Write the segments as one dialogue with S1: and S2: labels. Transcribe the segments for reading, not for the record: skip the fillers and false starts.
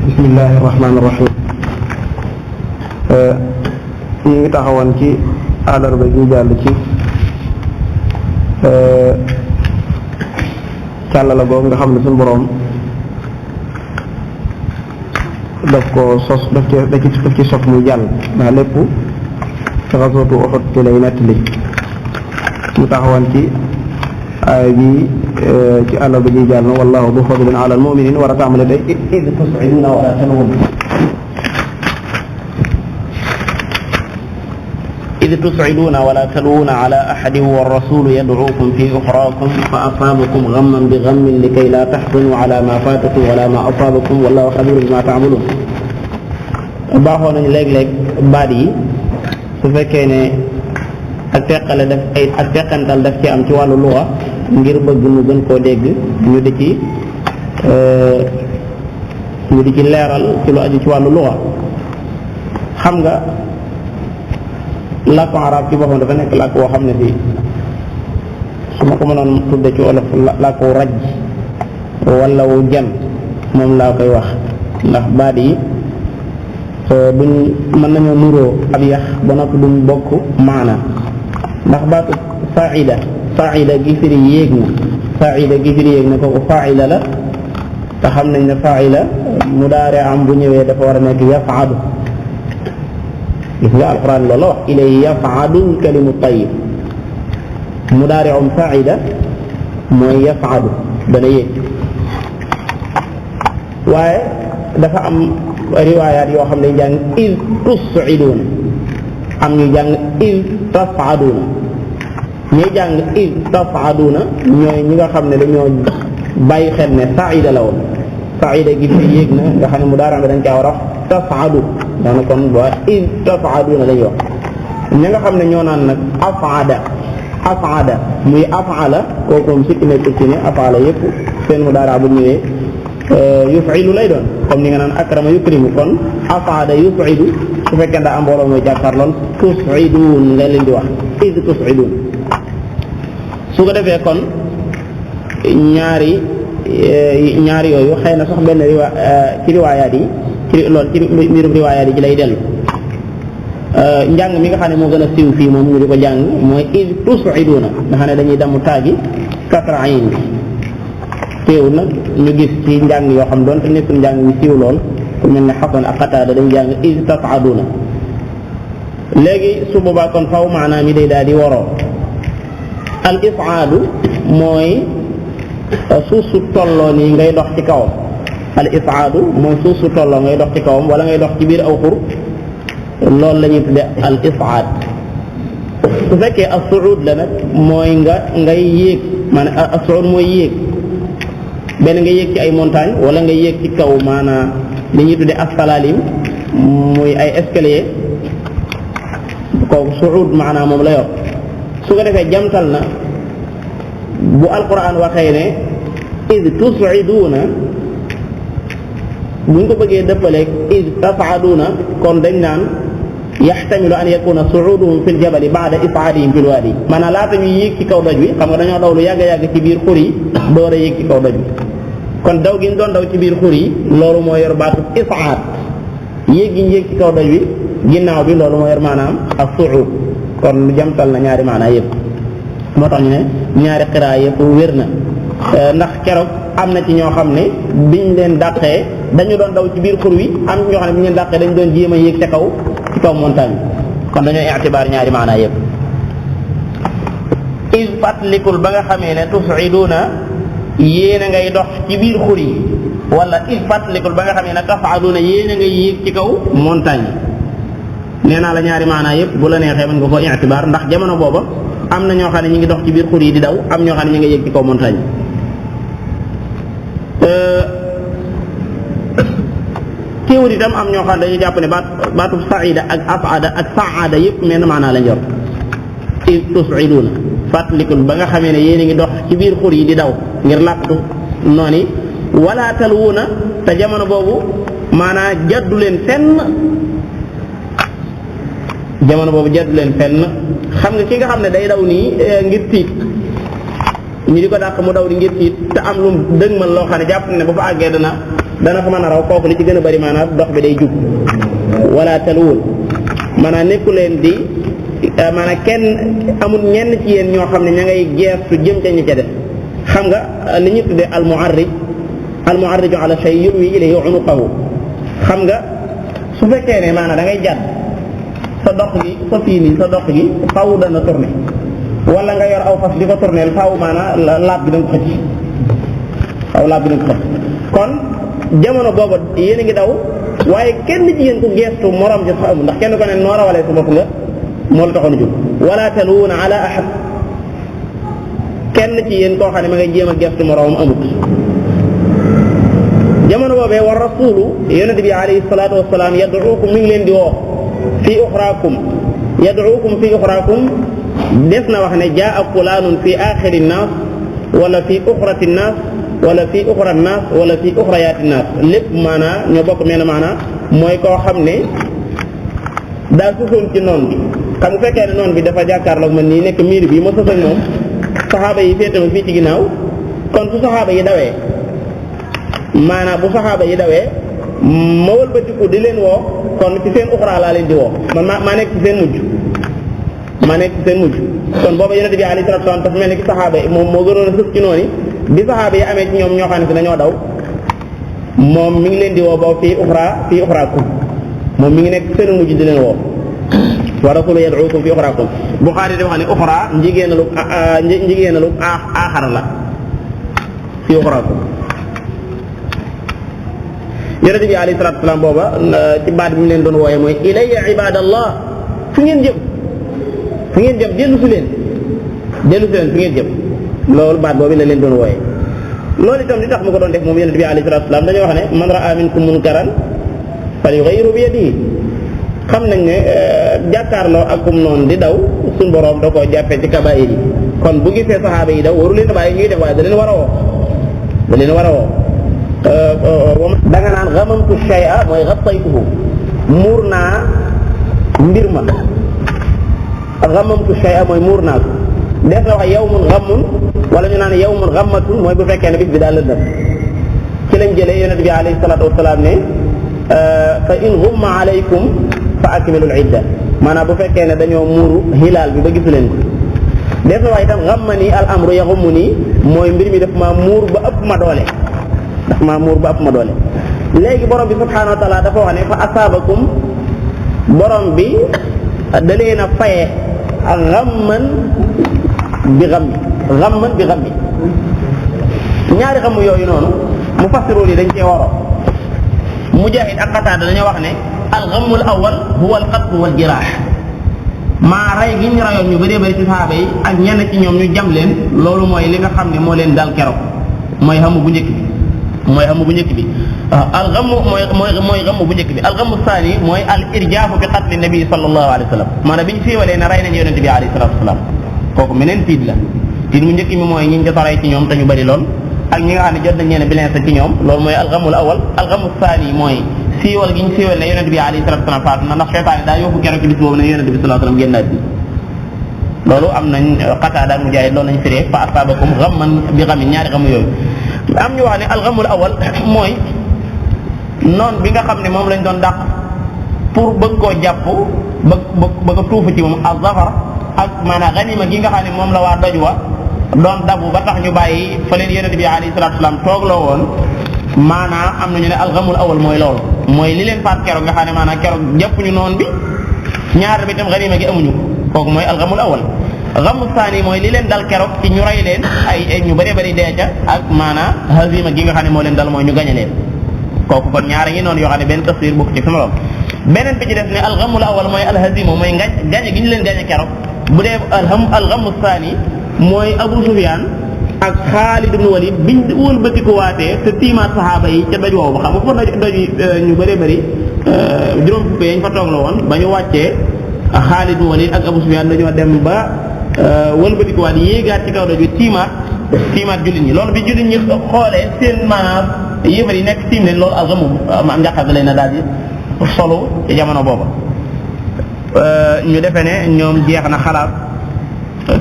S1: bismillahi rahmaani rahim. ñu ngi taxawoon ci àllarba ñu jàll ci càllala boobu nga xam ne suñu boroom daf ko sos daf ci sos muy jàll ndax lépp ci xasootu Uhud ci lay nettali. ñu taxawoon ci aaya bi ci àllarba ji jàll na wallahu du fadlin ala almuminin war a tàmbale day id tus'iduna wala talwun إذ تصعدون ولا تلوون على أحد والرسول يدعوكم في أخراكم فأصابكم غما بغم لكي لا تحزنوا على ما فاتكم ولا ما أصابكم والله خبير بما تعملون. baaxoo nañu léeg-léeg baat yi su fekkee ne ak teqantal daf ci am ci wàllu luxa ngir bëgg mu gën koo dégg ñu di ci leeral ci lu aju ci wàllu luxa. xam nga làkku arab ci boppam dafa nekk làkk woo xam ne fii su ma ko mënoon tudde ci wolof làkku raj wala wu jan moom laa koy wax, ndax baat yi duñ mën nañoo nuroo ab yax ba noppi duñ bokk maana. ndax baatu faida gi firi yéeg na kooku faida la te xam nañ ne faida mudaare am bu ñëwee dafa war a nekk yafaadu. gis nga alquran loolu la wax ilay yafaadul kalimu tayyib, mudaari'um faida mooy yafaadu dana yéeg. waaye dafa am riwaayaat yoo xam ne jàng iz tus'iduuna, am ñu jàng iz tas'aduuna. ñuy jàng iz tas'aduuna ñooy ñi nga xam ne dañoo bàyyi xel ne sa'ida la woon, sa'ida gi fi yéeg na nga xam ne mudaari' bi dañ caa war a tas'adu daana kon ba iz tas'aduuna lañuy wax. ñi nga xam ne ñoo naan nag af'ada muy af'ala kooku moom sikki nekkul ci ne af'ala yëpp seen mudaari' bu ñëwee yuf'ilu lay doon, comme ni nga naan akrama yukrimu. kon af'ada yuf'idu su fekkee daa am mbooloo mooy jàkkaar lool tus'iduun nga leen di wax iz tus'iduun. su ko defee kon ñaari yooyu xëy na sax benn ci riwaayaat yi ci mbirum riwaayaat yi ci lay dellu. njàng mi nga xam ne moo gën a siiw fii moom ñu di ko jàng mooy iz tus'iduuna nga xam ne dañuy damm taagi kasra ayn bi. teewul nag ñu gis ci njàng yoo xam doon te nekkul njàng mi siiw lool ku mel ne Hasan ak Qataada dañuy jàng iz tas'aduuna. léegi su boobaa kon faw maanaam mi day daal di waroo. al is'aadu mooy suuf su tolloo nii ngay dox ci kawam. al is'aadu mooy suuf su tolloo ngay dox ci kawam wala ngay dox ci biir aw xur, loolu la ñuy tudde al is'aad. su fekkee as-su'uud la nag mooy ngay yéeg, maanaam as-su'uud mooy yéeg, benn nga yéeg ci ay montagne wala nga yéeg ci kaw maanaam li ñuy tudde as-salaalim muy ay escalier, kooku su'uud maanaam moom la yor. su ko defee jamtal na bu alquran waxee ne iz tus'iduuna, buñ ko bëggee dëppaleeg iz tas'aduuna kon dañ naan yaxtamilu an yakuna su'uduhum fil jabali ba'da is'aadihim fil waadi. maanaam laata ñuy yéeg ci kaw doj wi, xam nga dañoo daw lu yàgg ci biir xur yi door a yéeg ci kaw doj wi, kon daw gi ñu doon daw ci biir xur yi loolu moo yor baatu is'aad. yéeg gi ñu yéeg ci kaw doj wi ginnaaw bi loolu moo yor maanaam as-su'ud. kon lu jamtal na ñaari maanaa yëpp, moo tax ñu ne ñaari xiraa yëpp wér na. ndax keroog am na ci ñoo xam ne biñ leen dàqee dañu doon daw ci biir xur wi, am ñoo xam ne biñ leen dàqee dañu doon jéem a yéeg ci kaw montagne, kon dañoo i'tibaar ñaari maanaa yëpp. iz fatlikul ba nga xamee ne tus'iduuna yéen a ngay dox ci biir xur yi, wala iz fatlikul ba nga xamee ne tas'aduuna yéen a ngay yéeg ci kaw montagne. nee naa la ñaari maanaa yëpp bu la neexee mën nga ko i'tibaar, ndax jamono booba am na ñoo xam ne ñu ngi dox ci biir xur yi di daw, am ñoo xam ne ñu ngi yéeg ci kaw montagne. teewul itam am ñoo xam ne dañuy jàpp ne baatu sa'ida ak af'ada ak sa'ada yëpp menn maanaa lañ yor. iz tus'iduuna fàttalikul ba nga xamee ne yéen a ngi dox ci biir xur yi di daw ngir làqatu noonu, wala talwuuna te jamono boobu maanaa jaddu leen fenn. jamono boobu jaddu leen fenn. xam nga ki nga xam ne day daw nii ngir tiit, ñu di ko dàq mu daw di ngir tiit te am lu dëgmal loo xam ne jàpp ne bu fa àggee dana dana fa mën a raw kooku li ci gën a bari maanaam dox bi day jub wala taluwul maanaam nekku leen di maanaam kenn amul ñenn ci yéen ñoo xam ne ña ngay geestu jëm ca ñi ca def xam nga li ñu tuddee almuarriju ala shay yurwi ilayhi unuqahu xam nga su fekkee ne maanaam da ngay jàdd sa dox gi sa fii nii sa dox gi faaw dana tourné wala nga yor aw fas di ko tourneel faaw maanaam laab bi da nga ko xëcc faaw laab bi da nga ko xëcc kon jamono boobu yéen a ngi daw waaye kenn ci yéen ku geestu morom ja sax amul ndax kenn ko ne noo rawalee sa bopp nga moo la taxoon a jóg wala taluuna ala ahad kenn ci yéen koo xam ne ma ngay jéem a geestu moromam amut jamono boobee wa rasulu yonent bi alayhi salaatu wasalaam yad'uukum mi ngi leen di woo fii uxraakum yad'uukum fii uxraakum des na wax ne jaa fulaanun fi axiri nnaas wala fi uxrati nnaas wala fi uxra nnaas wala fi uxrayaati nnaas lépp maanaa ñoo bokk mel maanaa mooy koo xam ne daa susoon ci noon bi xam nga fekkee ne noon bi dafa jàkkaarloog man nii nekk miir bi ma sës ak moom saxaaba yi féete ma fii ci ginnaaw kon su saxaaba yi dawee maanaam bu saxaaba yi dawee ma wëlbatiku di leen woo kon ci seen uxra laa leen di woo man maa nekk ci seen mujj kon booba yonent bi alayhi salaatu salaam dafa mel ni ki saxaaba yi moom moo gënoon a sës ci noonu bi saxaaba yi amee ci ñoom ñoo xam ne si dañoo daw moom mi ngi leen di woo boobu fii uxraakum moom mi ngi nekk seen mujj di leen woo wa rasulu yad'uukum fii uxraakum Buxaari di wax ne uxra njigéenalu aaxar la fii uxraakum yonent bi alayhi salaatu salaam booba ci baat bi mu leen doon wooye mooy ilayya ibadallah fu ngeen jëm dellu si leen fu ngeen jëm loolu baat boobu la leen doon wooye loolu itam li tax mu ko doon def moom yonent bi alayhi salaatu salaam dañoo wax ne man ra'a minkum munkaran falyughayyirhu bi yadihi xam nañ ne jàkkaarloo ak kum noonu di daw suñ borom da koo jàppee ci kabaa'ir yi kon bu gisee saxaaba yi daw waru leen a bàyyi ñuy def waaye da leen war a woo da nga naan xamamtu shay'a mooy xattaytuhu muur naa mbir ma xamamtu shay'a mooy muur naa ko des na wax yawmun xammun wala ñu naan yawmun xammatun mooy bu fekkee ne bis bi daal lëndëm ci lañ jëlee yonent bi alayhi salaatu wasalaam ne fa in ghumma alaykum fa akmilul idda maanaam bu fekkee ne dañoo muuru hilaal bi ba gisu leen ko des na wax itam ghammani al amru yaghumuni mooy mbir mi daf maa muur ba ëpp ma doole léegi borom bi subhaanahu wa taala dafa wax ne fa asaabakum borom bi da leen a faye ghamman bi ghammi ñaari xam yooyu noonu mufassiruun yi dañ cee waroo Mujaahid ak Qataada dañoo wax ne al-ghammul awwal huwa al-qatl wal jiraah maa rey gi ñu rayoon ñu bëree bëri ci saxaaba yi ak ñenn ci ñoom ñu jam leen loolu mooy li nga xam ne moo leen dal keroog mooy xamu bu njëkk bi waaw al-ghammu mooy ghammu bu njëkk bi al-ghammu saani mooy al-irjaafu bi qatli nabi sallallahu alayhi wa sallam maanaam bi ñu siiwalee ne rey nañ yonente bi alayhi salaatu wa salaam kooku meneen tiit la tiit mu njëkk mi mooy ñi jot a rey ci ñoom te ñu bëri lool ak ñi nga xam ne jot nañ leen bilan ci ñoom loolu mooy al-ghammul awwal al-ghammu saani mooy siiwal gi ñu siiwal ne yonente bi alayhi salaatu wa salaam faatu na ndax seytaane daa yóbbu keroog ci bis boobu ne yonente bi sallallahu alayhi wa sallam génn àddina loolu am nañ Qataada ak Mujaahid loolu lañ firee fa asaabakum ghamman bi ghammin ñaari ghamm yooyu am ñu wax ne al-ghammul awwal mooy noon bi nga xam ne moom lañ doon dàq pour bëgg koo jàpp bëgg a tuufu ci moom az-zafar ak maanaam ganima gi nga xam ne moom la waa doj wa doon dabu ba tax ñu bàyyi fa leen yonente bi alayhi salaatu wa salaam toogloo woon maanaam am nañu ne al-ghammul awwal mooy loolu mooy li leen faat keroog nga xam ne maanaam keroog jàpp ñu noon bi ñaar bi tam ganima gi amuñu kooku mooy al-ghammul awwal ghammu saani mooy li leen dal keroog ci ñu rey leen ay ñu bëree bëri dee ca ak maanaam hazima gi nga xam ne moo leen dal mooy ñu gañe leen kooku kon ñaara ngi noonu yoo xam ne benn tafsir bokk ci fi ma lool beneen bi ci def ne al-ghammul awwal mooy al-hazima mooy gañe gi ñu leen gañe keroog bu dee al-ghammu saani mooy Abu Sufyaan ak Xaalid ibn Walid biñ wëlbatiku waatee te tiimaat saxaaba yi ca doj woowu xam nga fa doj ñu bëree bëri juróom fukk yañ fa toog la woon ba ñu wàccee Xaalid ibn Walid ak Abu Sufyaan dañoo dem ba wëlbatiku waat yéegaat ci kaw doj bi tiimaat jullit ñi loolu bi jullit ñi xoolee seen maanaam yëfar yi nekk tiim leen loolu al-ghamm am njàqare leen a daal di solo ci jamono booba ñu defee ne ñoom jeex na xalaat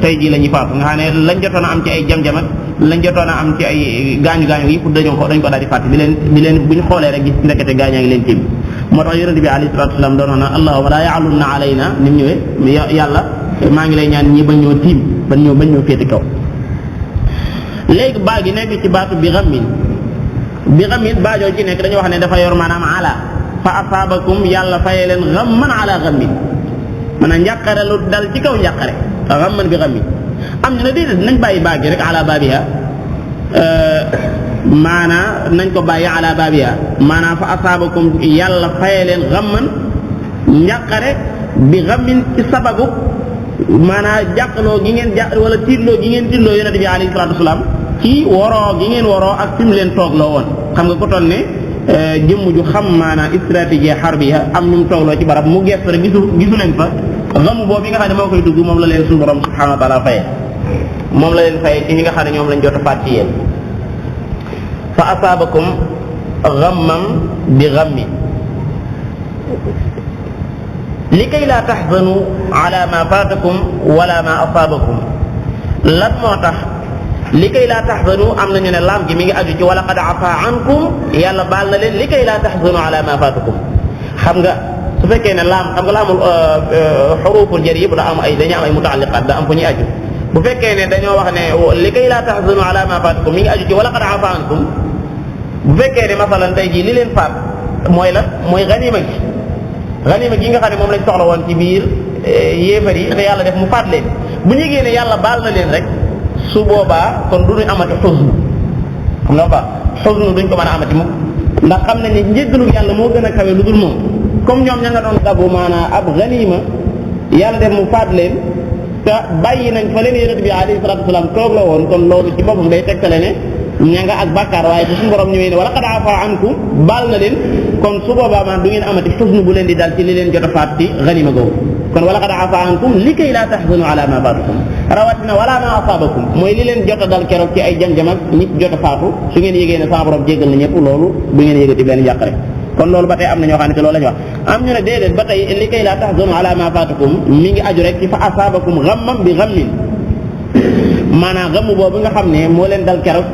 S1: tey jii la ñuy faatu nga xam ne lañ jotoon a am ci ay jam-jam ak lañ jotoon a am ci ay gaañu-gaañu yi pour dañ ko daal di fàtte di leen bu ñu xoolee rek gis ndekete gaañaa ngi leen tiim moo tax yonente bi alayhi salatu wasalam doon na allahumma la ya'lunna alayna ni mu ñëwee yàlla maa ngi lay ñaan ñi bañ ñoo tiim bañ ñoo féeti kaw. léegi baa gi nekk ci baatu bi xammin baajoo ci nekk dañu wax ne dafa yor maanaam ala fa asaabakum yàlla fayee leen xamman ala xammin maanaam njàqare lu dal ci kaw njàqare xamman bi xammin am ñu ne déedéet nañ bàyyi baa gi rek ala baabiha maanaa nañ ko bàyyi ala baabiha maanaam fa asaabakum yàlla fayee leen xamman njàqare bi xammin ci sababu maanaam jàqloo gi ngeen jàq wala tiitloo gi ngeen tiitloo yonente bi alayhi salaatu wasalaam ci woroo gi ngeen woroo ak fi mu leen toogloo woon xam nga ko toll ne jëmm ju xam maanaam stratégie xarbiya am ñu mu toogloo ci barab mu gestu rek gisu leen fa xamu boobu yi nga xam ne moo koy dugg moom la leen suñu borom subhanahu wa taala faye moom la leen faye ci ñi nga xam ne ñoom lañ jot a faat ci yéen fa asaabakum ghammam bi ghammi likay laa taxzanu ala ma faatakum wala ma asaabakum lan moo tax likay laa taxzanu am nañu ne laam gi mi ngi aju ci wala qad afa ankum yàlla baal na leen likay laa taxzanu ala ma faatakum xam nga su fekkee ne laam xam nga laamul xuruful jar yëpp da am ay dañu am ay mutaalliqaat da am fu ñuy aju bu fekkee ne dañoo wax ne likay laa taxzanu ala ma faatakum mi ngi aju ci wala qad afa ankum bu fekkee ne masalan tey jii li leen faat mooy la mooy ganima gi nga xam ne moom lañ soxla woon ci biir yéefar yi te yàlla def mu faat leen bu ñu yëgee ne yàlla baal na leen rek su boobaa kon du ñu amati xusnu xam nga ba xusnu duñ ko mën a amati mukk ndax xam nañ ne njéggalu yàlla moo gën a kawe lu dul moom comme ñoom ña nga doon dabu maanaam ab ganima yàlla def mu faat leen te bàyyi nañ fa leen yonent bi alayhi salaatu wasalaam toog la woon kon loolu ci boppam day tegtale ne ña nga ak bàkkaar waaye bu suñu borom ñëwee ne wala qad afa ankum baal na leen kon su boobaa maanaam du ngeen amati xusnu bu leen di dal ci li leen jot a faat ci ganima googu kon wala qad afa ankum likay laa tahzanu ala ma faatakum rawatina wala ma asaabakum mooy li leen jot a dal keroog ci ay jam-jam ak nit jot a faatu su ngeen yégee ne sa borom jéggal na ñëpp loolu du ngeen yëgati benn njàq rek kon loolu ba tey am na ñoo xam ne te loolu la ñu wax am ñu ne déedéet ba tey likay laa tahzanu ala ma faatakum mi ngi aju rek ci fa asaabakum ghammam bi ghammin maanaam gamm boobu nga xam ne moo leen dal keroog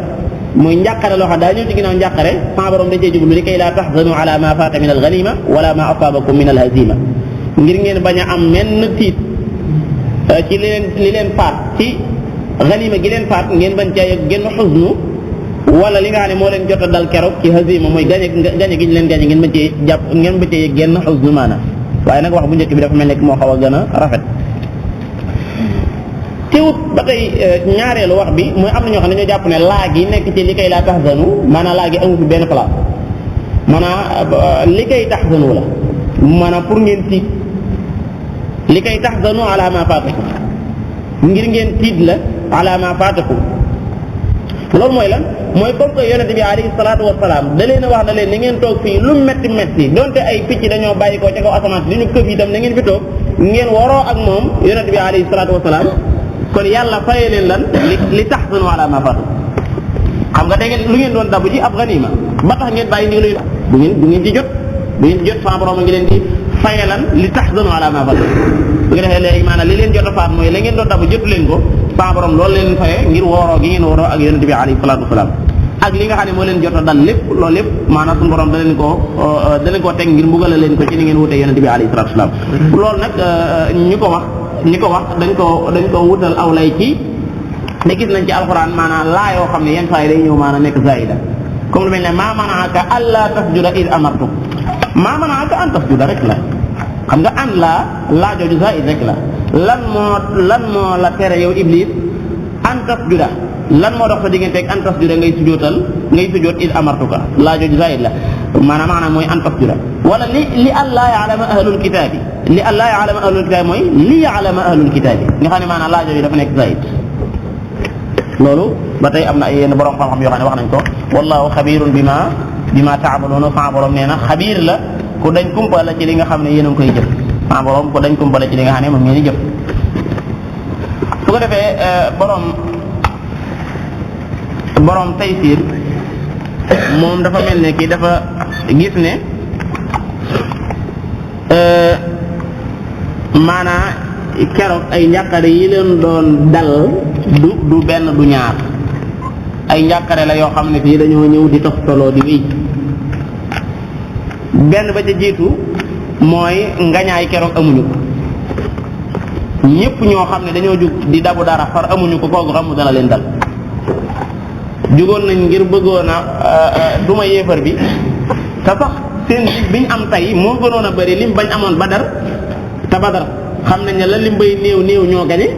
S1: mooy njàqare loo xam daa ñëw ci ginnaaw njàqare sa borom dañ cee jublu likay laa tahzanu ala ma faata min al ghanima wala ma asaabakum min al hazima ngir ngeen bañ a am menn tiit ci li leen faat ci ganima gi leen faat ngeen bañ caa yëg genn xusnu wala li nga xam ne moo leen jot a dal keroog ci hazima mooy gañe gi ñu leen gañe ngeen bañ cee jàpp ngeen bañ cee yëg genn xusnu maanaam waaye nag wax bu njëkk bi dafa mel ne moo xaw a gën a rafet teewut ba tey ñaareelu wax bi mooy am na ñoo xam ne ñoo jàpp ne laa gi nekk ci likay laa tahzanu maanaam laa gi amu fi benn place maanaam likay tahzanu la maanaam pour ngeen tiit likay tahzanu ala ma faatakum ngir ngeen tiit la ala ma faatakum loolu mooy lan mooy comme que yonente bi alayhi salaatu wasalaam da leen a wax na leen ni ngeen toog fii lu metti metti donte ay picc dañoo bàyyi ko ca kaw asamaan si li ñu këf itam na ngeen fi toog ngeen waroo ak moom yonente bi alayhi salaatu wasalaam kon yàlla fayee leen lan li tahzanu ala ma faatakum xam nga da ngeen lu ngeen doon dabu ci ab ganima ba tax ngeen bàyyi ndigal du ngeen ci jot sama borom a ngi leen di faye lan li tahzanu ala ma faatakum bu nga defee léegi maanaam li leen jot a faat mooy la ngeen doon dabu jotu leen ko sama borom loolu leen faye ngir wooroo gi ngeen wooroo ak yonente bi alayhi salaatu wasalaam ak li nga xam ne moo leen jot a dal lépp loolu lépp maanaam suñu borom da leen koo teg ngir mbugale leen ko ci ni ngeen wutee yonente bi alayhi salaatu wasalaam loolu nag ñi ko wax dañ ko wutal aw lay ci ne gis nañ ci alxuraan maanaam laa yoo xam ne yenn saa yi day ñëw maanaam nekk zaida comme lu mel ne maa manaaka alla tasjuda id amartuk maa manaaka an tasjuda rek la xam nga an laa jooju zaid rek la lan moo la tere yow iblis an tasjuda lan moo dox sa digganteeg an tasjuda ngay sujjóot id amartuka laa jooju zaid la maanaam mooy an tasjuda wala li an laa ya'lama ahlul kitaabi li an laa ya'lama ahlul kitaabi mooy li ya'lama ahlul kitaabi nga xam ne maanaam laa jooju dafa nekk zaid loolu ba tey am na ay yenn borom xam-xam yoo xam ne wax nañ ko wallahu xabirun bima ta'maluna sa borom nee na xabiir la ku dañ kumpa la ci li nga xam ne yéen a ngi koy jëf sa borom ku dañ kumpa la ci li nga xam ne moom ngeen di jëf su ko defee borom Taysiir moom dafa mel ne kii dafa gis ne maanaa keroog ay njàqare yi leen doon dal du benn du ñaar ay njàqare la yoo xam ne fii dañoo ñëw di toftaloo di wéy. benn ba ca jiitu mooy ngañaay keroog amuñu ko ñépp ñoo xam ne dañoo jug di dabu dara far amuñu ko kooku xamu dana leen dal. jugoon nañ ngir bëggoon a duma yéefar bi te sax seen biñ am tey moo gënoon a bari lim bañ amoon Badar te Badar xam nañ ne la lim bay néew néew ñoo gañe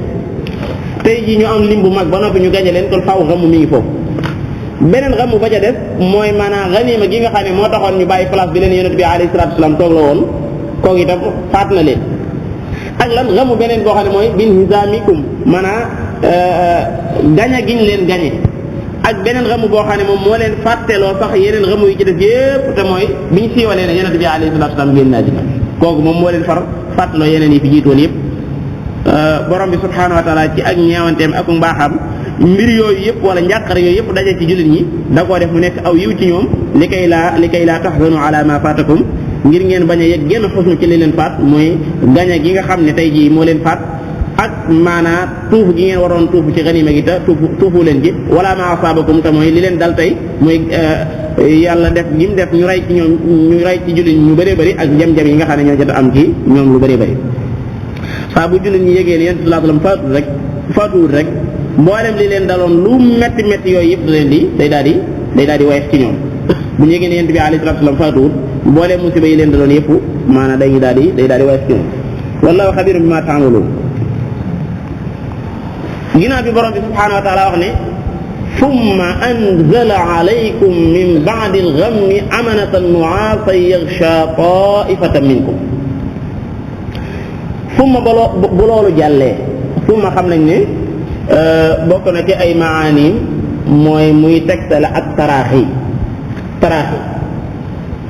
S1: tey jii ñu am lim bu mag ba noppi ñu gañe leen kon faaw xamu mi ngi foofu. beneen xamu ba ca des mooy maanaam ganima gi nga xam ne moo taxoon ñu bàyyi place bi leen yonent bi alayhi salaatu wasalaam toog la woon kooku itam faat na leen. ak lan xamu beneen boo xam ne mooy bin hisaamikum maanaam gaña giñ leen gañe ak beneen xamu boo xam ne moom moo leen fàtteloo sax yeneen xamu yi ci def yépp te mooy biñ siiwalee ne yonent bi alayhi salaatu wasalaam génn naa dina kooku moom moo leen far fàtteloo yeneen yi fi jiitoon yépp. borom bi subhaanahu wa taala ci ak ñeewanteem ak mbaaxam mbir yooyu yëpp wala njàqare yooyu yëpp daje ci jullit ñi da koo def mu nekk aw yiw ci ñoom li kay laa tahzanu ala ma faatakum ngir ngeen bañ a yegg genn xusnu ci li leen faat mooy gaña gi nga xam ne tey jii moo leen faat ak maanaa tuuf gi ngeen waroon tuuf ci ganima gi te tuufu leen ci wala ma asaabakum te mooy li leen dal tey mooy yàlla def gi mu def ñu rey ci ñoom ñu rey ci jullit ñu bëree bëri ak jam-jam yi nga xam ne ñoo jot am ci ñoom lu bëree bëri saa bu jullit ñi yégée ne yonent sallallahu alayhi wasallam faatuwul rek mboolem li leen daloon lu metti metti yooyu yëpp da leen di day daal di woyof ci ñoom bu ñu yégée ne yonent bi alayhi salaatu wasallam faatuwul mboolem musiba yi leen daloon yëpp maanaam day daal di woyof ci ñoom wallahu xabiirun bimaa ta'maluun. ginnaaw bi borom bi subhaanahu wa taala wax ne summa anzala alaykum min ba'di al-ghammi amanatan nu'aasan yaghshaa taa'ifatan minkum. summa bu loolu jàllee summa xam nañ ne bokk na ci ay maaniim mooy muy tegtale ak taraaxi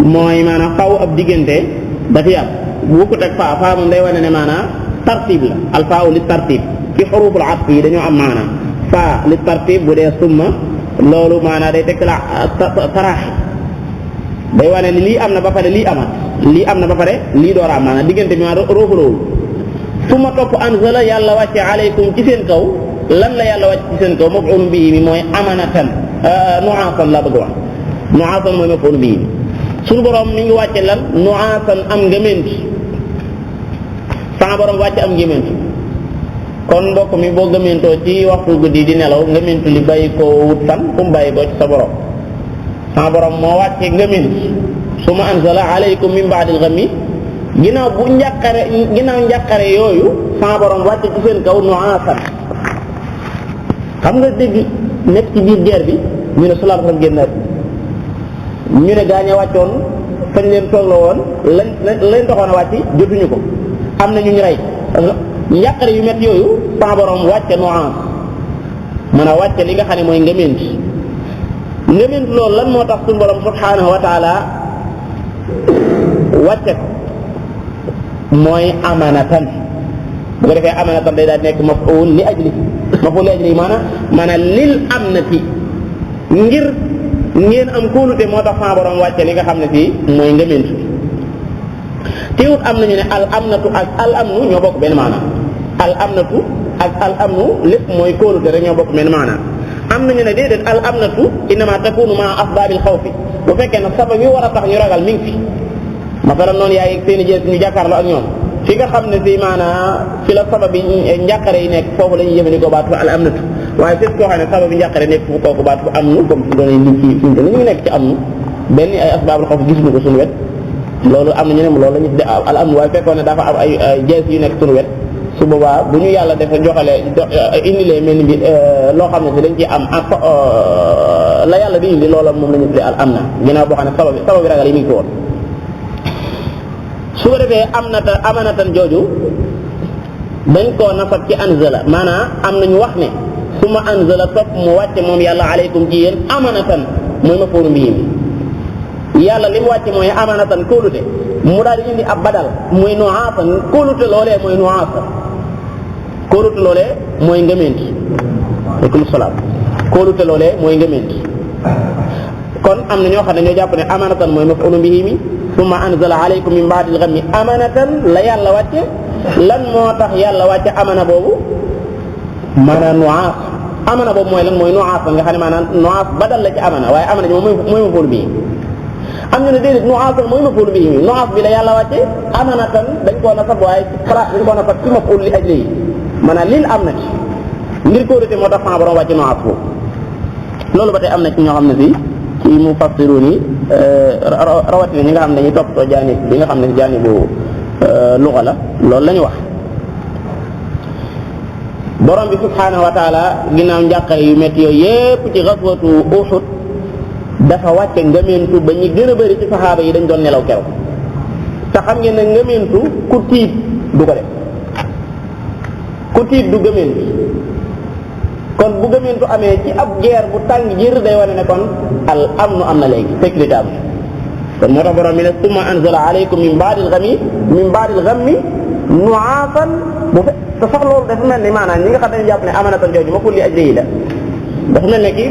S1: mooy maanaam xaw ab diggante dafay am bu ko teg faa moom day wane ne maanaam tartib la alfaa li tartib ci xuruful atf yi dañoo am maanaam faa li tartib bu dee summa loolu maanaam day tegtale taraaxi day wane ne lii am na ba pare lii amaat lii am na ba pare lii door a am maanaam diggante bi maanaam roofalowul suma topp anzala yàlla wàcce aleykum ci seen kaw lan la yàlla wàcce ci seen kaw maf'ul bihi mi mooy amanatan nu'aasan laa bëgg wax nu'aasan mooy maf'ul bihi mi suñu borom mi ngi wàcce lan nu'aasan am ngëment sama borom wàcce am ngëment kon mbokk mi boo gëmentoo ci waxtu guddi di nelaw ngëmentu li bàyyi ko wut fan fu mu bàyyi ko ci sa borom sama borom moo wàcce ngëment suma anzala aleykum min ba'dil ghammi ginnaaw njàqare yooyu sama borom wàcce ci seen kaw nu'aasan xam nga dégg nekk ci biir guerre bi ñu ne sallallahu alayhi wasallam génn ñu ne gaañe wàccoon fañ leen toogloo woon lañ doxoon a wàcc jotuñu ko am na ñu rey njàqare yu métti yooyu sama borom wàcce nu'aas mën a wàcce li nga xam ne mooy ngëment loolu lan moo tax suñu borom subhanahu wa taala wàcce ko mooy amanatan bu ko defee amanatan day daal nekk maf'ul li ajli maanaam lil amnati ngir ngeen am kóolute moo tax sama borom wàcce li nga xam ne fii mooy ngëment teewut am nañu ne al amnatu ak al amnu ñoo bokk benn maanaam al amnatu ak al amnu lépp mooy kóolute rek ñoo bokk benn maanaam am nañu ne déedéet al amnatu innama takunu ma asbaabil xawfi bu fekkee nag sabab yi war a tax ñu ragal mi ngi fi masalan noonu yaa ngi seen i jël ñu jàkkaarloo ak ñoom fi nga xam ne fii maanaam fi la sabab yi njàqare yi nekk foofu la ñuy jëfandikoo baatu al amnatu waaye fépp koo xam ne sabab yi njàqare nekk fu kooku baatu amnu comme fi doon liñ ci fi ñu ngi nekk ci amnu benn ay asbaabul xawf gisuñu ko suñu wet loolu am na ñu ne loolu la ñu tuddee al amnu waaye fekkoon ne dafa am ay jees yu nekk suñu wet su boobaa bu ñu yàlla defe joxalee indilee mel ni bi loo xam ne si dañ ci am la yàlla di indi loola moom la ñu tuddee al amna ginnaaw boo xam ne sabab yi ragal yi mi ngi fi woon su ko defee amanatan jooju dañ koo nasab ci anzala maanaam am nañu wax ne suma anzala topp mu wàcce moom yàlla aleykum ci yéen amanatan mooy ma fóoru mbi yàlla li mu wàcce mooy amanatan kóolute mu daal di indi ab badal muy nu'aasan kóolute loolee mooy nu'aasan kóolute loolee mooy ngëment aleykum salaam kóolute loolee mooy ngëment kon am na ñoo xam ne ñoo jàpp ne amanatan mooy maf'ulun bihi mi summa anzala alaykum min ba'dil ghammi amanatan la yàlla wàcce lan moo tax yàlla wàcce amana boobu maanaam nuaas amana boobu mooy lan mooy nuaas nga xam ne maanaam nuaas badal la ci amana waaye amana ji moom mooy ma fóolu bii am ñu ne déedéet nuaas mooy ma fóolu bii nuaas bi la yàlla wàcce amana tan dañ koo nasab waaye place dañ koo nasab ci ma fóolu li aj léegi maanaam lil am na ci ngir kóorite moo tax sama borom wàcce nuaas foofu loolu ba tey am na ci ñoo xam ne fii ci mufassirun yi rawatina ñi nga xam ne dañuy toppatoo jaanib bi nga xam ne jaanibu luga la loolu la ñu wax borom bi subhanahu wa taala ginnaaw njàqare yu métti yooyu yépp ci xaswatu Uhud dafa wàcce ngëmeentu ba ñi gën a bëri ci saxaaba yi dañ doon nelaw keroog te xam ngeen ne ngëmeentu ku tiit du ko def ku tiit du gëmeentu kon bu gëmeentu amee ci ab guerre bu tàng jër day wane ne kon al amnu am na léegi sécurité am kon moo tax borom mi ne summa anzala alaykum min ba'dil ghammi nu'aasan bu fe te sax loolu dafa mel ni maanaam ñi nga xam ne jàpp ne amanatan jooju ma kulli ajli la dafa mel ne ki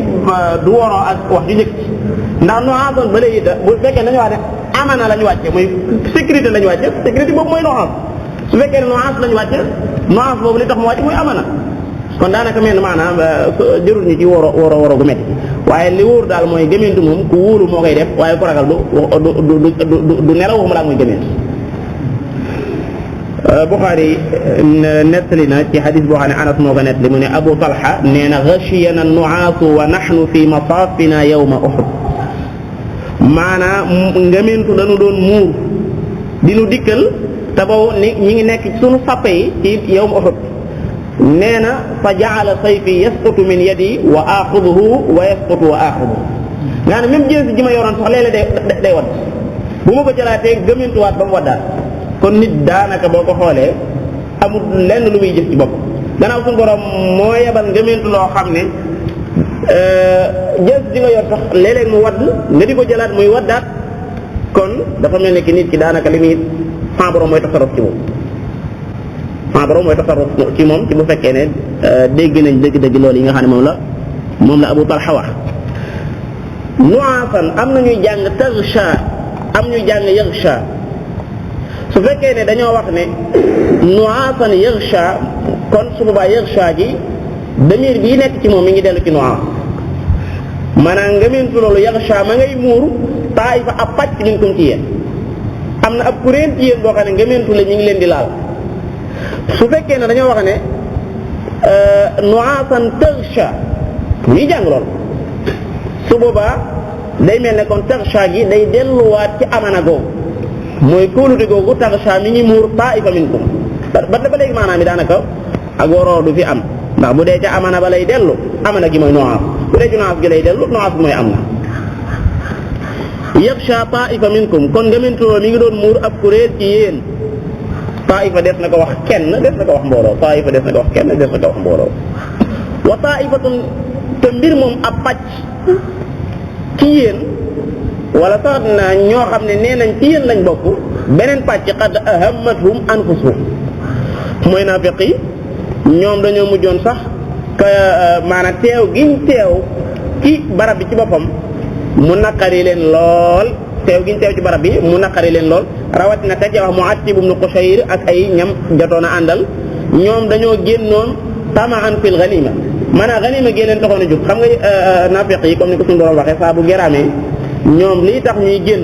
S1: du waroo ak wax ju njëkk ndax nu'aasan ba léegi da bu fekkee nañu wax ne amana lañu wàcce muy sécurité lañu wàcce sécurité boobu mooy nu'aas su fekkee ne nu'aas lañu wàcce nu'aas boobu li tax mu wàcce muy amana kon daanaka mel maanaam jërul ñu ci woro gu métti waaye li wóor daal mooy gëmeentu moom ku wóolu moo koy def waaye ku ragal du nelaw waxuma laa muy gëmeentu Bukhari nettali na ci xadis boo xam ne Anas moo ko nettali mu ne Abu Talha nee na ghashiyana nu'aasu wa nahnu fi masaafina yawma Uhud maanaam ngëmeentu dañu doon muur di nu dikkal te boobu ñi ngi nekk ci sunu sappe yi ci yawma Uhud nee na fa ja'ala sayfi yasqutu min yadi wa axuduhu wa yasqutu wa axuduhu nga ne même jënsi ji ma yoroon sax léeg-léeg day wadd bu ma ko jëlaatee gëmmentuwaat ba mu waddaat kon nit daanaka boo ko xoolee amul lenn lu muy jëf ci bopp gannaaw suñu borom moo yebal ngëmmentu loo xam ne jënsi ji nga yor sax léeg-léeg mu wadd nga di ko jëlaat muy waddaat kon dafa mel ne ki nit ki daanaka li muy sa borom mooy tasarruf ci moom sa borom mooy tasarruf ci moom ci bu fekkee ne dégg nañ dëgg-dëgg loolu yi nga xam ne moom la Abu Talha wax nu'aasan am na ñuy jàng taghsha am ñuy jàng yaghsha su fekkee ne dañoo wax ne nu'aasan yaghsha kon su boobaa yaghsha ji damir bii nekk ci moom mi ngi dellu ci nu'aas maanaam ngëmeentu loolu yaghsha ma ngay muur taa'ifa ab pàcc minkum ci yéen am na ab kuréel ci yéen boo xam ne ngëmeentu la ñu ngi leen di laal su fekkee ne dañoo wax ne nu'aasan taghsha ñuy jàng lool su boobaa day mel ne kon taghsha gi day delluwaat ci amana googu mooy kóolute googu taghsha mi ngi muur ta'ifa minkum ba léegi maanaam mi daanaka ak waroo du fi am ndax bu dee ca amana ba lay dellu amana gi mooy nu'aas bu dee ci nu'aas gi lay dellu nu'aas gi mooy am na yaghsha ta'ifa minkum kon ngëmentoo mi ngi doon muur ab kuréel ci yéen taifa des na ko wax kenn des na ko wax mbooloo taifa des na ko wax kenn des na ko wax mbooloo wa taifatun te mbir moom ab pàcc ci yéen wala sax na ñoo xam ne nee nañ ci yéen lañ bokk beneen pàcc qad ahammathum anfusuhum mooy naafiq yi ñoom dañoo mujjoon sax ka maanaam teew giñ teew ci barab bi ci boppam mu naqari leen lool teew giñ teew ci barab bi mu naqari leen lool rawatina ka ca wax Mu'attib ibn Qushayr ak ay ñam jotoon a àndal ñoom dañoo génnoon tamaan fil ganima maanaam ganima gi leen taxoon a jóg xam nga naafiq yi comme ni ko suñu borom waxee saa bu geraamee ñoom lii tax ñuy génn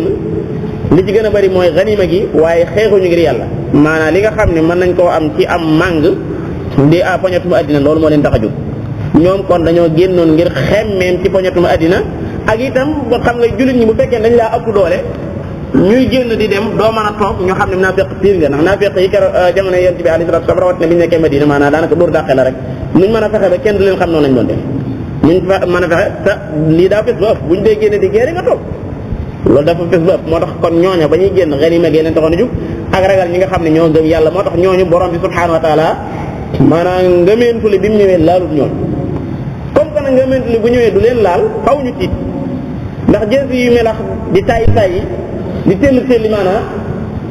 S1: li ci gën a bari mooy ganima gi waaye xeexuñu ngir yàlla maanaam li nga xam ne mën nañ koo am ci am màng di poñatum àddina loolu moo leen tax a jóg ñoom kon dañoo génnoon ngir xemmeem ci poñatum àddina ak itam ba xam nga jullit ñi bu fekkee dañ laa ëpp doole ñuy génn di dem doo mën a toog ñu xam ne naafiq piir nga ndax naafiq yi keroog jamono yonent bi alayhi salaatu wa salaam rawatina bi ñu nekkee Madina maanaam daanaka dóor dàqe la rek nuñ mën a fexe ba kenn du leen xam noonu lañ doon def nuñ mën a fexe te lii daa fes ba ëpp buñ dee génne di génne nga toog loolu dafa fes ba ëpp moo tax kon ñooña ba ñuy génn ganima gi leen taxoon a jug ak ragal ñi nga xam ne ñoo gëm yàlla moo tax ñooñu borom bi subhanahu wa taala maanaam ngëmeentuli bi mu ñëwee laalut ñoom comme que nag ngëmeentuli bu ñëwee du leen laal xaw ñu tiit ndax jës yu melax di tay di telli maanaam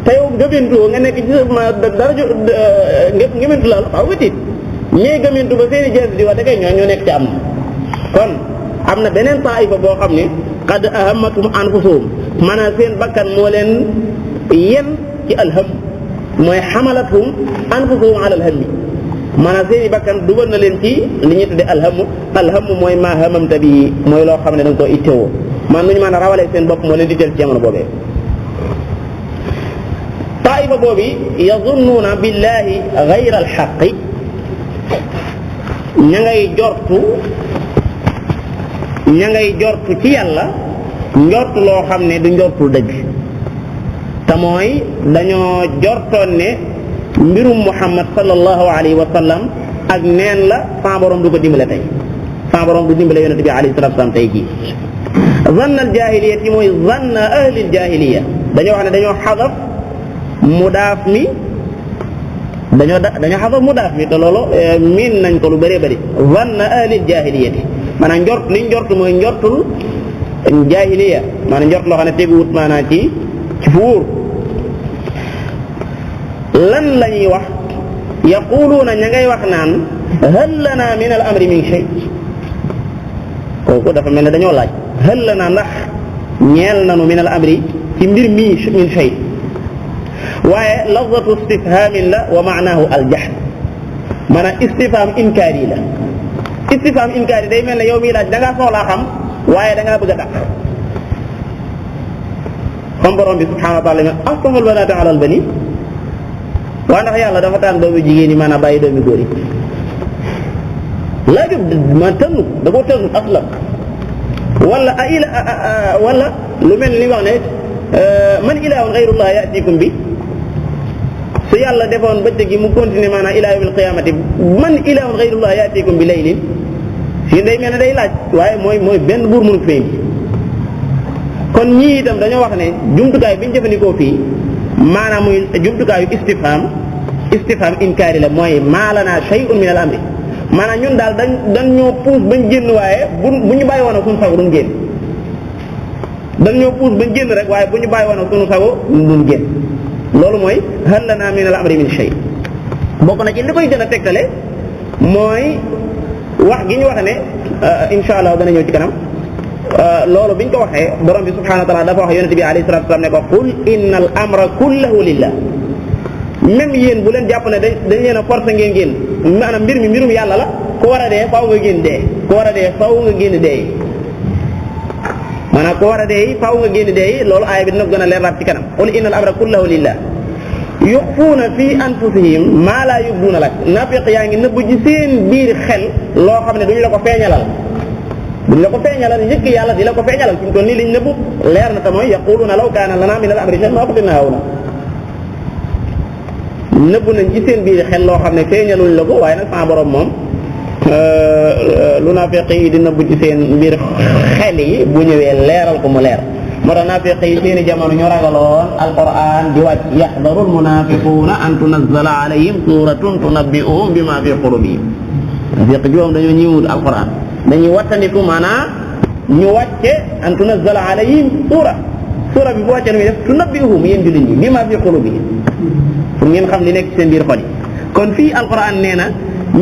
S1: te yow ngëmentu nga nekk ci dara ngëmentu laal xaw nga tiit ñee ngëmentu ba seeni jës di wax da kay ñoo nekk ci am kon am na beneen taifa boo xam ne qad ahammatum anfusuhum maanaam seen bakkan moo leen yen ci alham mooy xamalathum anfusuhum ala alhammi maanaam seeni bakkan dugal na leen ci li ñuy tudde alhamu mooy maa hamamta bi mooy loo xam ne da nga koo ittewoo man nuñu mën a rawalee seen bopp moo leen di teel ci jamono boobee taifa boobu yazunnuuna billahi gayra alxaqi ña ngay jortu ci yàlla njortu loo xam ne du njortul dëgg te mooy dañoo jortoon ne mbirum Muhammad sallallahu alayhi wa sallam ak neen la sa borom du ko dimbale tey sa borom du dimbale yonente bi alayhi salatu wasallam tey jii zanna al jahiliya yi mooy zanna ahli al jahiliya dañoo wax ne dañoo xadaf mudaaf mi dañoo xadaf mudaaf mi te loolu miin nañ ko lu bëree bëri zanna ahli al jahiliya maanaam njort liñ njort mooy njortul jahiliya maanaam njort loo xam ne teguwut maanaam ci fuur lan la ñuy wax yaquluuna ña ngay wax naan hal lana min al amri min shay kooku dafa mel ne dañoo laaj hal lana ndax ñeel nanu min al amri ci mbir mii min shay waaye lafzatu istifhamin la wa maanaahu al jahd maanaam istifham inkaari la istifham inkaari day mel ne yow mii laaj da ngaa soxlaa xam waaye da ngaa bëgg a dàq comme borom bi subhanahu wa taala astafal banaati ala al bani waa ndax yàlla dafa tànn doomi jigéen yi maanaam bàyyi doomi góor yi laajut ma tënnu da koo tënnu aslam wala lu mel ni wax ne man ilaahun gayrullah yaatikum bi su yàlla defoon bëccëg gi mu continuer maanaam ilaa yawmil qiyaamati man ilaahun gayrullah yaatikum bi laylin fii day mel ne day laaj waaye mooy benn buur mënu ko fay kon ñii itam dañoo wax ne jumtukaay bi ñu jëfandikoo fii maanaam muy jumtukaayu istifham inkaari la mooy maa lanaa shay'un min al amri maanaam ñun daal dañ ñoo puus bañ génn waaye bu ñu bàyyi woon ak suñu sago duñ génn dañ ñoo puus bañ génn rek waaye bu ñu bàyyi woon ak suñu sago duñ génn loolu mooy hal lanaa min al amri min shay bokk na ci li koy gën a tegtale mooy wax gi ñu wax ne insha allah dana ñëw ci kanam loolu biñ ko waxee borom bi subhanahu wa ta'ala dafa wax yonente bi alayhi salatu wasallam ne ko qul inna al amra kullahu lillah même yéen bu leen jàpp ne dañ leen a forcé ngeen génn maanaam mbir mi mbirum yàlla la ku war a dee faaw nga génn dee ku war a dee faaw nga génn dee maanaam ku war a dee faaw nga génn dee loolu aaya bi dina gën a leerlaat ci kanam qul inna al amra kullahu lillah yuxfuuna fi anfusihim maa laa yubduuna lak nafiq yaa ngi nëbb ci seen biir xel loo xam ne duñu la ko feeñalal buñ la ko feeñalal njëkk yàlla di la ko feeñalal fi mu toll nii liñ nëbbu leer na te mooy yaquluuna law kaana lanaa min al amri shay'un maa qutilnaa haahunaa nëbbu nañ ci seen biir xel loo xam ne feeñaluñ la ko waaye nag sama borom moom lu naafiq yi di nëbbu ci seen biir xel yi bu ñëwee leeral ko mu leer moo tax naafiq yi seeni jamono ñu ragaloon alquran di wàcc yaxdaru almunafiquuna an tunazzala alayhim suratun tunabbi'uhum bima fi qulubihim naafiq ji moom dañoo ñëwut alquran dañuy wattandiku maanaam ñu wàcce an tunazzala alayhim sura bi bu wàcce nu muy def tunabbi'uhum yéen jullit ñi bima fi qulubihim pour ngeen xam li nekk ci seen biir xol yi kon fii alquran nee na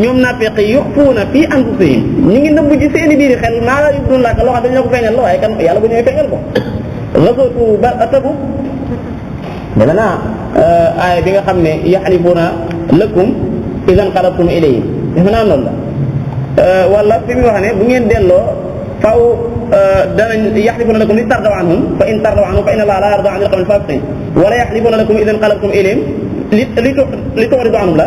S1: ñoom naafiq yi yuxfuuna fii anfusihim ñu ngi nëbbu ci seeni biir xel maa la yubduuna laka loo xam dañu la ko feeñal la waaye kan yàlla bu ñëwee feeñal ko ghazwatu Tabuk dana naa aaya bi nga xam ne yaxlifuuna lakum idan qalabtum ilayhim defe naa loolu la wala fi mu wax ne bu ngeen delloo faw danañ yaxlifuuna lakum li tardaw anhum fa in tardaw anhum fa inna allaha la yarda an al-qawmi al-fasiqin wala yaxlifuuna lakum idan qalabtum ilayhim li tu'ridu anhum la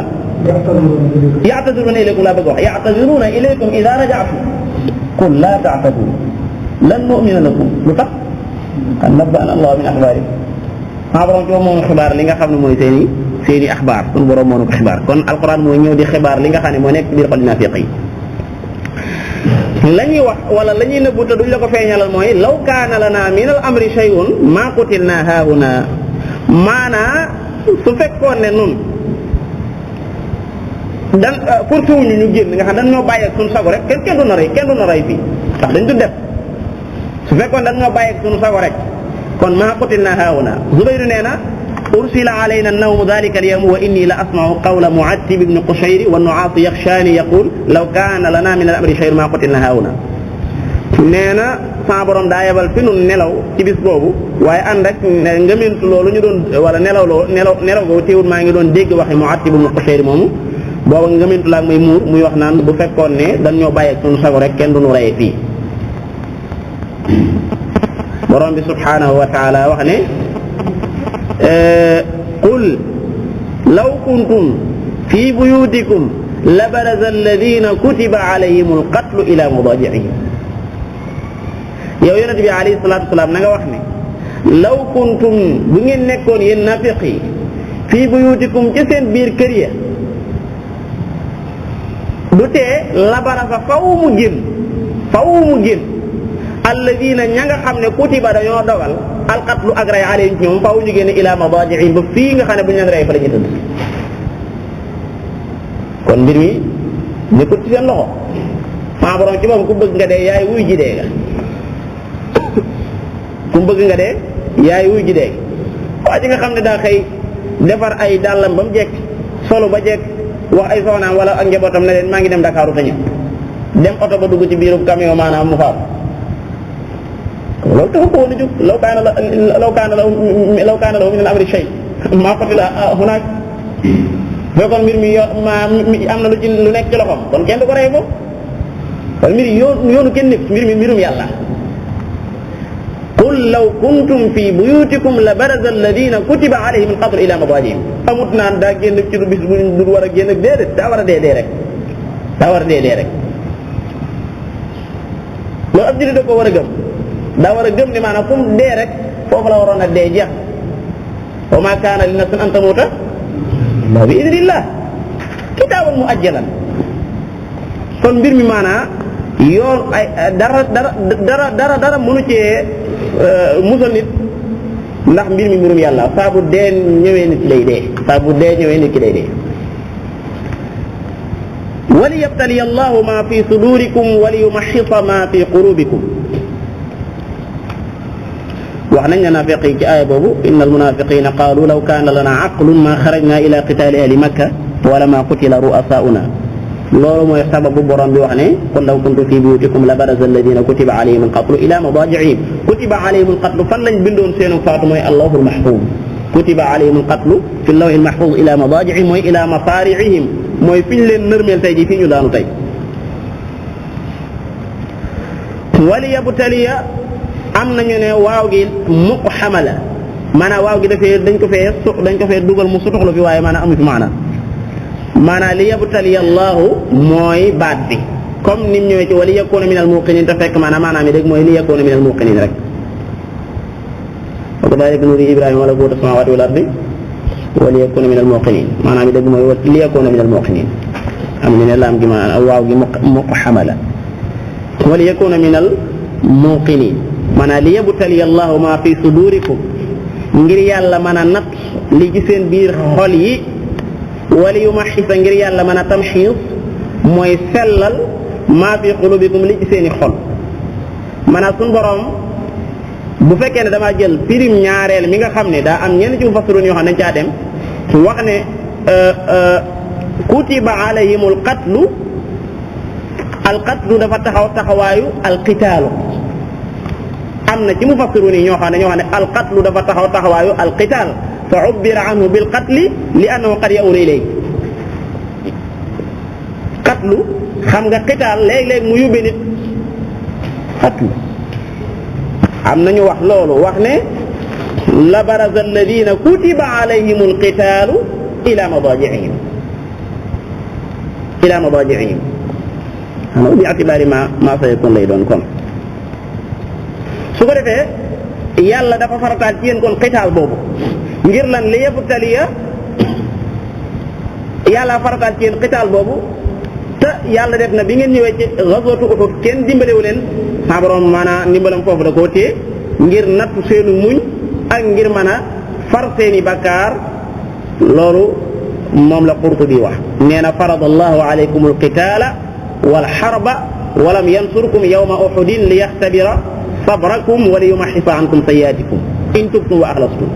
S1: ya'taziruna ilaykum laa bëgg wax ya'taziruna ilaykum idha raja'tum qul la ta'tadiru lan nu'mina lakum lu tax qad nabba'ana Allah min akhbarikum maa borom ci moom xibaar li nga xam ne mooy seeni axbaar sunu borom moo ko xibaar kon alquran mooy ñëw di xibaar li nga xam ne moo nekk biir xol naafiq yi la ñuy wax wala la ñuy nëbbu te duñ la ko feeñalal mooy law kaana lanaa min al amri shay'un maa qutilnaa haahunaa maanaa su fekkoon ne nun dan forcé wuñu ñu génn nga xam dañ ñoo bàyyi ak suñu sago rek kenn du na rey fii ndax dañ du def su fekkoon dañ ñoo bàyyi ak suñu sago rek kon maa qutilnaa haahunaa Zubayr nee na ursila alayna an-nawmu dhalika al-yawm wa inni la asma'u qawla Mu'attib ibn Qushayr wa an-nu'aas yakhshani yaqul law kana lana min al-amri shay'un ma qutilna haahuna nee na sa borom daa yebal fi nun nelaw ci bis boobu waaye ànd ak ngëmintu loolu ñu doon wala nelaw googu teewul maa ngi doon dégg waxi Mu'attib ibn Qushayr moomu booba ngëmintu laa muy muur muy wax naan bu fekkoon ne dañ ñoo bàyyi ak sunu sago rek kenn du nu reyee fii borom bi subhanahu wa taala wax ne qul law kuntum fi buyutikum la baraza alladina kutiba alayhim alqatlu ila madaji'ihim yow yonent bi alayhi salatu wasalaam na nga wax ne law kuntum bu ngeen nekkoon yéen nafiq yi fii buyutikum ci seen biir kër ya du tee labaraza faw mu génn alladina ña nga xam ne kutiba dañoo dogal alqatlu ak rey alayhim ñoom faw ñu génn ila madaji'ihim ba fii nga xam ne bu ñu leen rey fa la ñu tëdd kon mbir mi nekkul ci seen loxo maa borom ci moom ku bëgg nga dee yaay wuy ji dee nga ku bëgg nga dee yaay wuy ji dee waa ji nga xam ne daa xëy defar ay dàllam ba mu jekk solo ba jekk wax ay soxnaam wala ak njabootam ne leen maa ngi dem Dakar te ñëw dem oto ba dugg ci biiru camion maanaam mu faatu loolu taxu ko woon a jóg law kaana lahu min al-amri shay maa qutila hunaak fekkoon mbir mi am na lu nekk ci loxoom kon kenn du ko rey foofu kon mbir yoonu kenn nekk mbir mi mbirum yàlla qul law kuntum fi buyutikum la baraza alladina kutiba alayhim alqatlu ila madaajihim amut naan daa génn ci du bis bu du war a génn ak déedéet daa war a dee rek loolu ab jullit da ko war a gëm daa war a gëm ne maanaam fu mu dee rek foofu la waroon a dee jeex wa ma kaana li nafsin an tamuuta illa bi idnillah kitaaban muajjalan kon mbir mi maanaa yoon ay dara mënu cee musal nit ndax mbir mi mbirum yàlla saa bu dee ñëwee nit ki day dee wali yabtali allahu ma fi sudurikum wali yumaxisa ma fi qulubikum wax nañ ne naafiq yi ci aaya boobu inna almunafiqina qaalu law kaana lana aqlun ma xarajna ila qitaali ahli makka wala ma qutila ru'asauna loolu mooy sababu borom bi wax ne qul law kuntum fi buyutikum la baraza alladina kutiba alayhim alqatlu ila madaji'ihim kutiba alayhim alqatlu fan lañ bindoon seenu faatu mooy allahul mahfuz kutiba alayhim alqatlu fi lawhil mahfuz ila madaji'ihim mooy ila masari'ihim mooy fi ñu leen nërmeel tey ji fii ñu daanu tey wali yabtaliya am nañu ne waaw gi muqhama la maanaam waaw gi dañ ko fee dugal mu sutuxlu fi waaye maanaam amu fi maanaam li yabtali allahu mooy baat bi comme ni mu ñëwee ci wali yakuna min al muqinin te fekk maanaam yi rek mooy li yakuna min al muqinin rek wa kadhalika nuri ibrahima malakuta samawati wal ardi wali yakuna min al muqinin maanaam yi dëgg mooy li yakuna min al muqinin am ñu ne laam gi maanaam waaw gi muqhama la wali yakuna min al muqinin maanaam li yabtali allahu ma fi sudurikum ngir yàlla mën a natt li ci seen biir xol yi wali yumaxisa ngir yàlla mën a tamxiis mooy sellal maa fi qulubikum li ci seeni xol maanaam suñu borom bu fekkee ne damaa jël firim ñaareel mi nga xam ne daa am ñenn ci mufassirun yoo xam ne dañ caa dem wax ne kutiba alayhimul qatlu dafa taxawaayu alqitaalu am na ci mufassirun yi ñoo xam ne alqatlu dafa taxawaayu alqitaal fa ubbira anhu bil qatli li annahu qad ya'ulu ilayhi qatlu xam nga qitaal léeg-léeg mu yóbbe nit qatlu am nañu wax loolu wax ne la baraza alladina kutiba alayhim alqitaalu ila madaji'ihim xanaa bi atibaari ma sayakun lay doon kon su ko defee yàlla dafa farataal ci yéen kon qitaal boobu ngir lan li yabtaliya yàlla farataal ci yéen qitaal boobu te yàlla def na bi ngeen ñëwee ci ghazwatu Uhud kenn dimbalewu leen sa borom maanaam ndimbalam foofu da koo téye ngir nattu seenu muñ ak ngir mën a far seeni bakkaar loolu moom la Qurtubi wax nee na farada allahu alaykum alqitaala wal harba wa lam yansurkum yawma uhudin li yaxtabira sabrakum wa li yumaxisa ankum sayyi'aatikum in tubtum wa axlastum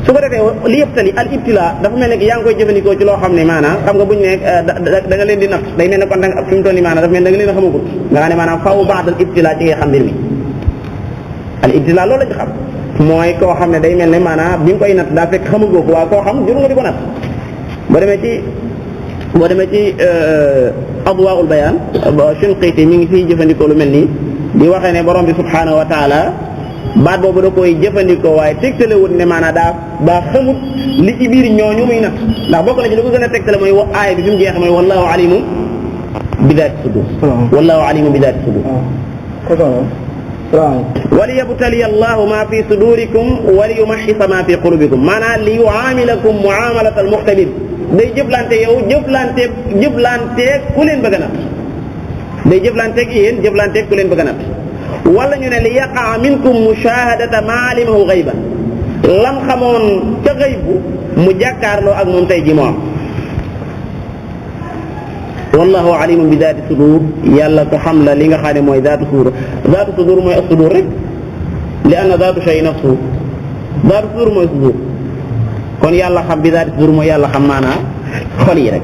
S1: su ko defee li yëptali al ibtila dafa mel ne yaa ngi koy jëfandikoo ci loo xam ne maanaam xam nga buñu ne da nga leen di natt day mel ne kon da fi mu toll nii maanaam dafa mel da nga leen a xamagut nga xam ne maanaam faaw baax al ibtila ci ngay xam mbir mi al ibtila loolu la ci xam mooy koo xam ne day mel ne maanaam bi nga koy natt daa fekk xamagoo ko waaw koo xam jur nga di ko natt boo demee ci adwaa'ul bayaan Shinqiiti mi ngi fiy jëfandikoo lu mel nii di waxee ne borom bi subhaanahu wa taala baat boobu da koy jëfandikoo waaye tegtalewut ne maanaam daa xamut li ci biir ñooñu muy natt ndax bokk na ci li ko gën a tegtale mooy aaya bi fi mu jeexe mooy wallahu alimun bi daati sudur wallahu alimun bi daati sudur waliyabtaliya allahu ma fi sudurikum wa liyumahhisa ma fi qulubikum maanaam li yuamilakum muamalatal muxtabir day jëflante yow jëflanteeg ku leen bëgg a natt day jëflanteeg yéen jëflanteeg ku leen bëgg a natt wala ñu ne li yaqaa minkum mushahadata ma alimahu ghayban lam xamoon ca ghaybu mu jàkkaarloo ak moom tey ji moo am wallahu alimun bi daati sudur yàlla ko xam la li nga xam ne mooy daatu sudur mooy ak sudur rek li anna daatu shay nafsu daatu sudur mooy sudur kon yàlla xam bi daati sudur mooy yàlla xam maanaa xol yi rek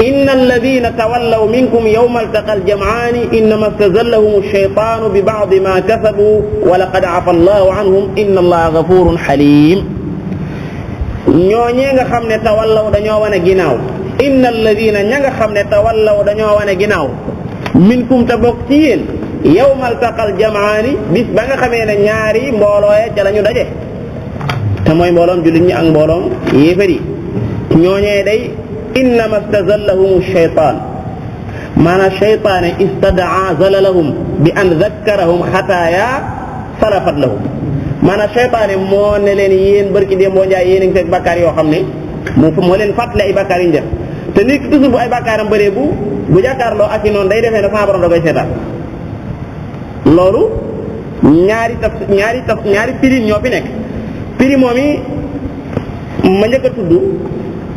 S1: inna alladina tawallaw minkum yawma altaqa aljam'ani innama stazallahum ash-shaytanu bi ba'di ma kasabu wa laqad afa allahu anhum inna allaha ghafurun halim ñooñee nga xam ne tawallaw dañoo wane ginnaaw inna alladina ña nga xam ne tawallaw dañoo wane ginnaaw minkum te bokk ci yéen yawma altaqa aljam'ani bis ba nga xamee ne ñaari mboolooye ca la ñu daje te mooy mbooloom jullit ñi ak mbooloom yéefar yi ñooñee day innama stazallahum shaytaan maanaam shaytaane istadaa zalalahum bi an zakkarahum xataaya salafat lahum maanaam shaytaane moo ne leen yéen barki démb boo njaay yéen a ngi fekk bakkaar yoo xam ne moo leen fàttali ay bakkaar yu ñu def te nit ki toujours bu ay bakkaaram bëree bu jàkkaarloo ak i noonu day defee ne sama borom da koy seetaan loolu ñaari pirin ñoo fi nekk piri moom yi ma njëkk a tudd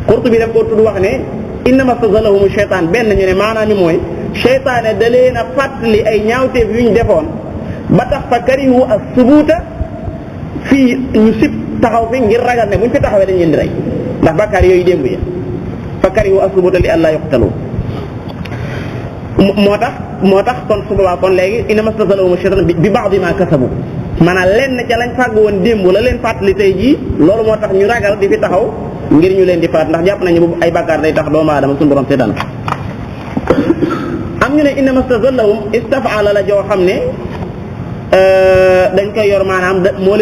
S1: Qurtubi daf koo tudd wax ne innama stazallahum shaytaan benn ñu ne maanaam mi mooy shaytaane da leen a fàttali ay ñaawteef yu ñu defoon ba tax fa karihu as-subuuta fii ñu sib taxaw fi ngir ragal ne buñ fi taxawee dañ leen di rey ndax bakkaar yooyu démb ya fa karihu as-subuuta li allaa yuqtalu moo tax kon su boobaa kon léegi innama stazallahum shaytaan bi ba'di ma kasabu maanaam lenn ca lañ fàgg woon démb la leen fàttali tey jii loolu moo tax ñu ragal di fi taxaw ngir ñu leen di faat ndax jàpp nañu bu ay bàkkaar day tax doomu aadama suñu borom seetaan am ñu ne innama stazallahum istaf'ala la joo xam ne dañ koy yor maanaam moo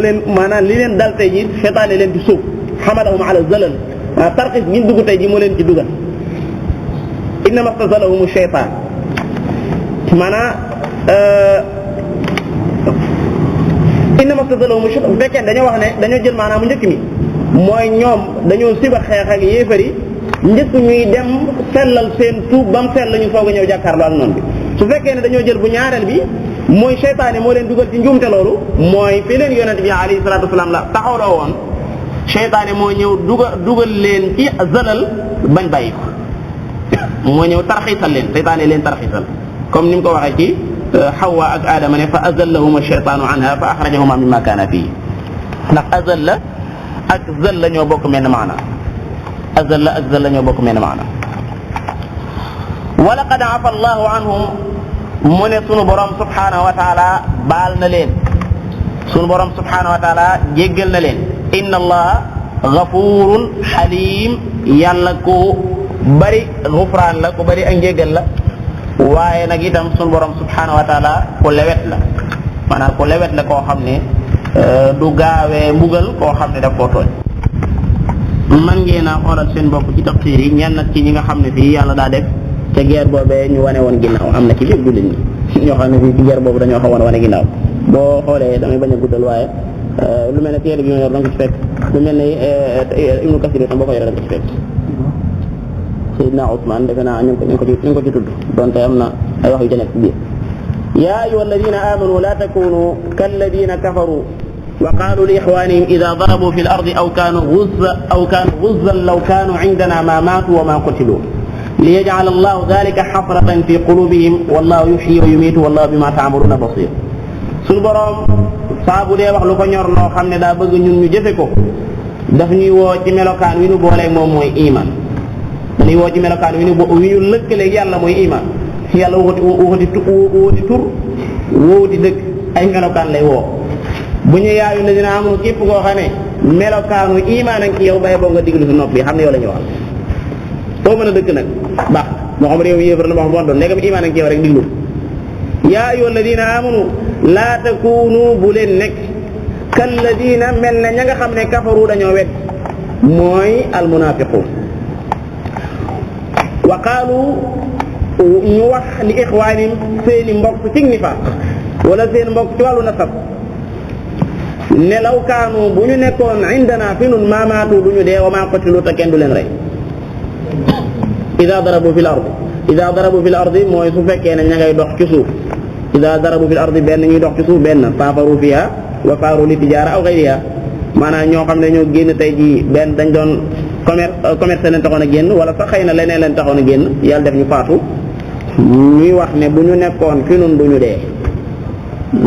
S1: leen maanaam li leen dal tey ji seetaane leen ci suuf hamalahum ala zalal tarxis gi ñu dugg tey ji moo leen ci dugal innama stazallahum shaytaan maanaam innama stazallahum shaytaan bu fekkee dañoo wax ne dañoo jël maanaam mu njëkk mi mooy ñoom dañoo siba xeex ak yéefari njëkk ñuy dem sellal seen tuub ba mu sell ñu soog a ñëw jàkkaarloo ak noonu bi su fekkee ne dañoo jël bu ñaareel bi mooy seytaane moo leen dugal ci njuumte loolu mooy fi leen yonent bi alayhi salaatu wasalaam la taxawloo woon seytaane moo ñëw dugal leen ci zalal bañ bàyyi ko moo ñëw tarxiisal leen seytaane leen tarxiisal comme ni mu ko waxee ci Hawa ak Adama ne fa azallahuma shaytaanu anha fa axrajahuma mimma kaana fii ndax azalla ak zalla ñoo bokk menn maana azalla ak zalla ñoo bokk menn maana wa laqad afa allahu anhum mu ne sunu borom subhanahu wa taala baal na leen sunu borom subhanahu wa taala jéggal na leen inna allaha gafurun xalim yàlla ku bari gufraan la ku bari ak njéggal la waaye nag itam sunu borom subhanahu wa taala ku lewet la maanaam ku lewet la koo xam ne du gaawee mbugal koo xam ne daf koo tooñ man ngeen a xoolal seen bopp ci tafsir yi ñenn ci ñi nga xam ne fii yàlla daa def te guerre boobee ñu wane woon ginnaaw am na ci biir jullit ñi ñoo xam ne fii ci guerre boobu dañoo xawoon wane ginnaaw boo xoolee damay bañ a guddal waaye lu mel ne téere bi ma yor da nga ko ci fekk lu mel ne Ibnu Kasir tam boo ko yoree da nga ko ci fekk Seydina Ousmane defe naa ñu ngi ko ci tudd donte am na ay wax yu ca nekk ci biir yaa ayyuha alladina amanu la takunu kalladina kafaru wa qalu li ixwanihim ida darabu fi l ardi aw kaanu guzzan law kaanu indana ma maatu wa ma qutilu liyaj'ala allahu dhalika hasratan fi qulubihim wallahu yuhyi wa yumiitu wallahu bima ta'maluna basir suñu boroom saa bu dee wax lu ko ñor loo xam ne daa bëgg ñun ñu jëfe ko daf ñuy woo ci melokaan wi nu booleeg moom mooy iman. dañuy woo ci melokaan wi ñu lëkkaleeg yàlla mooy iman. yàlla wóoti tur wóoti dëkk ay melokaan lay woo. bu ñu yaayu la dina amul képp koo xam ne melokaanu iman ak yow bay boo nga diglu si nopp yi xam ne yow la ñu wax. foo mën a dëkk nag baax moo xam ne yow yéefar la moo xam bon doon léegi iman ak yow rek diglu. yaa ayyuha alladina amanu laa takunu bu leen nekk kalladina mel na ña nga xam ne kafaru dañoo wet mooy almunafiqun wa qaalu ñu wax li ixwaanim seeni mbokk ci nifaaq wala seen mbokk ci wàllu nasab ne law kaanu bu ñu nekkoon indana fi nun maamaatu du ñu dee wa maa qutilu te kenn du leen rey ida darabu fi l ardi ida darabu fi l ardi mooy su fekkee ne ña ngay dox ci suuf ida darabu fi l ardi benn ñuy dox ci suuf benn saafaru fiha wa faaru li tijaara aw xayriha maanaam ñoo xam ne ñoo génn tey jii benn dañ doon commerce leen taxoon a génn wala sax xëy na leneen leen taxoon a génn yàlla def ñu faatu ñuy wax ne bu ñu nekkoon fi nun du ñu dee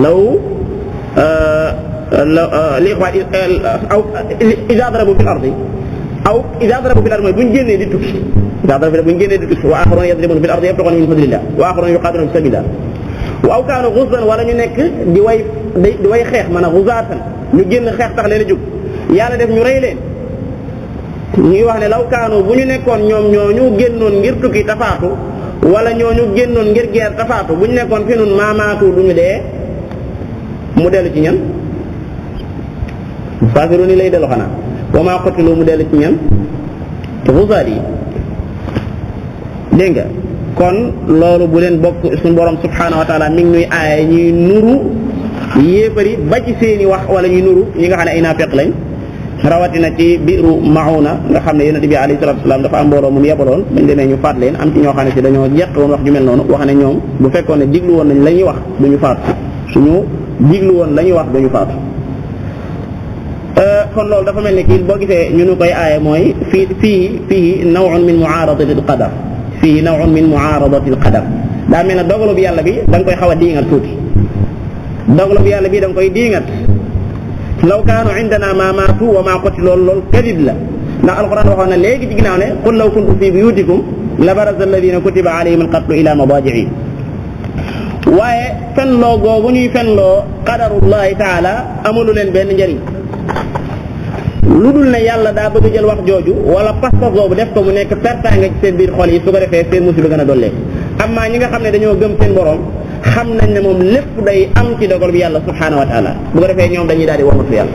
S1: law li aw ida darabu fi l ardi aw ida darabu fi l ardi mooy bu ñu génnee di tukki ida darabu bu ñu génnee di tukki wa axaruna yadribuna fi l ardi yabtaxuna min fadlillah wa axaruna yuqatiluna fi sabilillah wa aw kaanu xuzan wala ñu nekk di way xeex maanaam xuzaatan ñu génn xeex tax leen a jóg yàlla def ñu rey leen ñuy wax ne law kaanu bu ñu nekkoon ñoom ñooñu génnoon ngir tukki tafaatu wala ñooñu génnoon ngir geer tafaatu bu ñu nekkoon fi nun maamaatu du ñu dee mu dellu ci ñan faafiru ni lay dellu xanaa wa maa qutilu mu dellu ci ñan te xuzaat yi dégg nga kon loolu bu leen bokk suñu borom subhanahu wa taala mi ngi nuy aaye ñuy nuru yéefari ba ci seeni wax wala ñuy nuru ñi nga xam ne ay naafeq lañ rawatina ci biiru mauna nga xam ne yonent bi alayhi salatu wasalam dafa am mbooloo mu yebaloon bañ demee ñu faat leen am ci ñoo xam ne si dañoo jeq woon wax ju mel noonu wax ne ñoom bu fekkoon ne diglu woon nañ la ñuy wax duñu faatu suñu diglu woon la ñuy wax duñu faatu kon loolu dafa mel ni kii boo gisee ñu nu koy aaye mooy fii naw'un min mu'aradati al-qadar fii naw'un min mu'aradati al-qadar daa mel ne dogalu bi yàlla bi da nga koy xaw a diingat tuuti dogalu bi yàlla bi da nga koy diingat law kaanu indana ma maatu wa ma qutilu loolu kadib la ndax alquran waxoon na léegi ci ginnaaw ne qul law kuntum fi buyutikum la baraza alladina kutiba alayhim alqatlu ila madaji'i waaye fenloo googu ñuy fenloo qadarullahi taala amulu leen benn njëriñ lu dul ne yàlla daa bëgg jël wax jooju wala pas-pas boobu def ko mu nekk pertaanga ci seen biir xol yi su ko defee seen musiba gën a dollee amma ñi nga xam ne dañoo gëm seen borom xam nañ ne moom lépp day am ci dogal bi yàlla subhanahu wa taala bu ko defee ñoom dañuy daal di womatul yàlla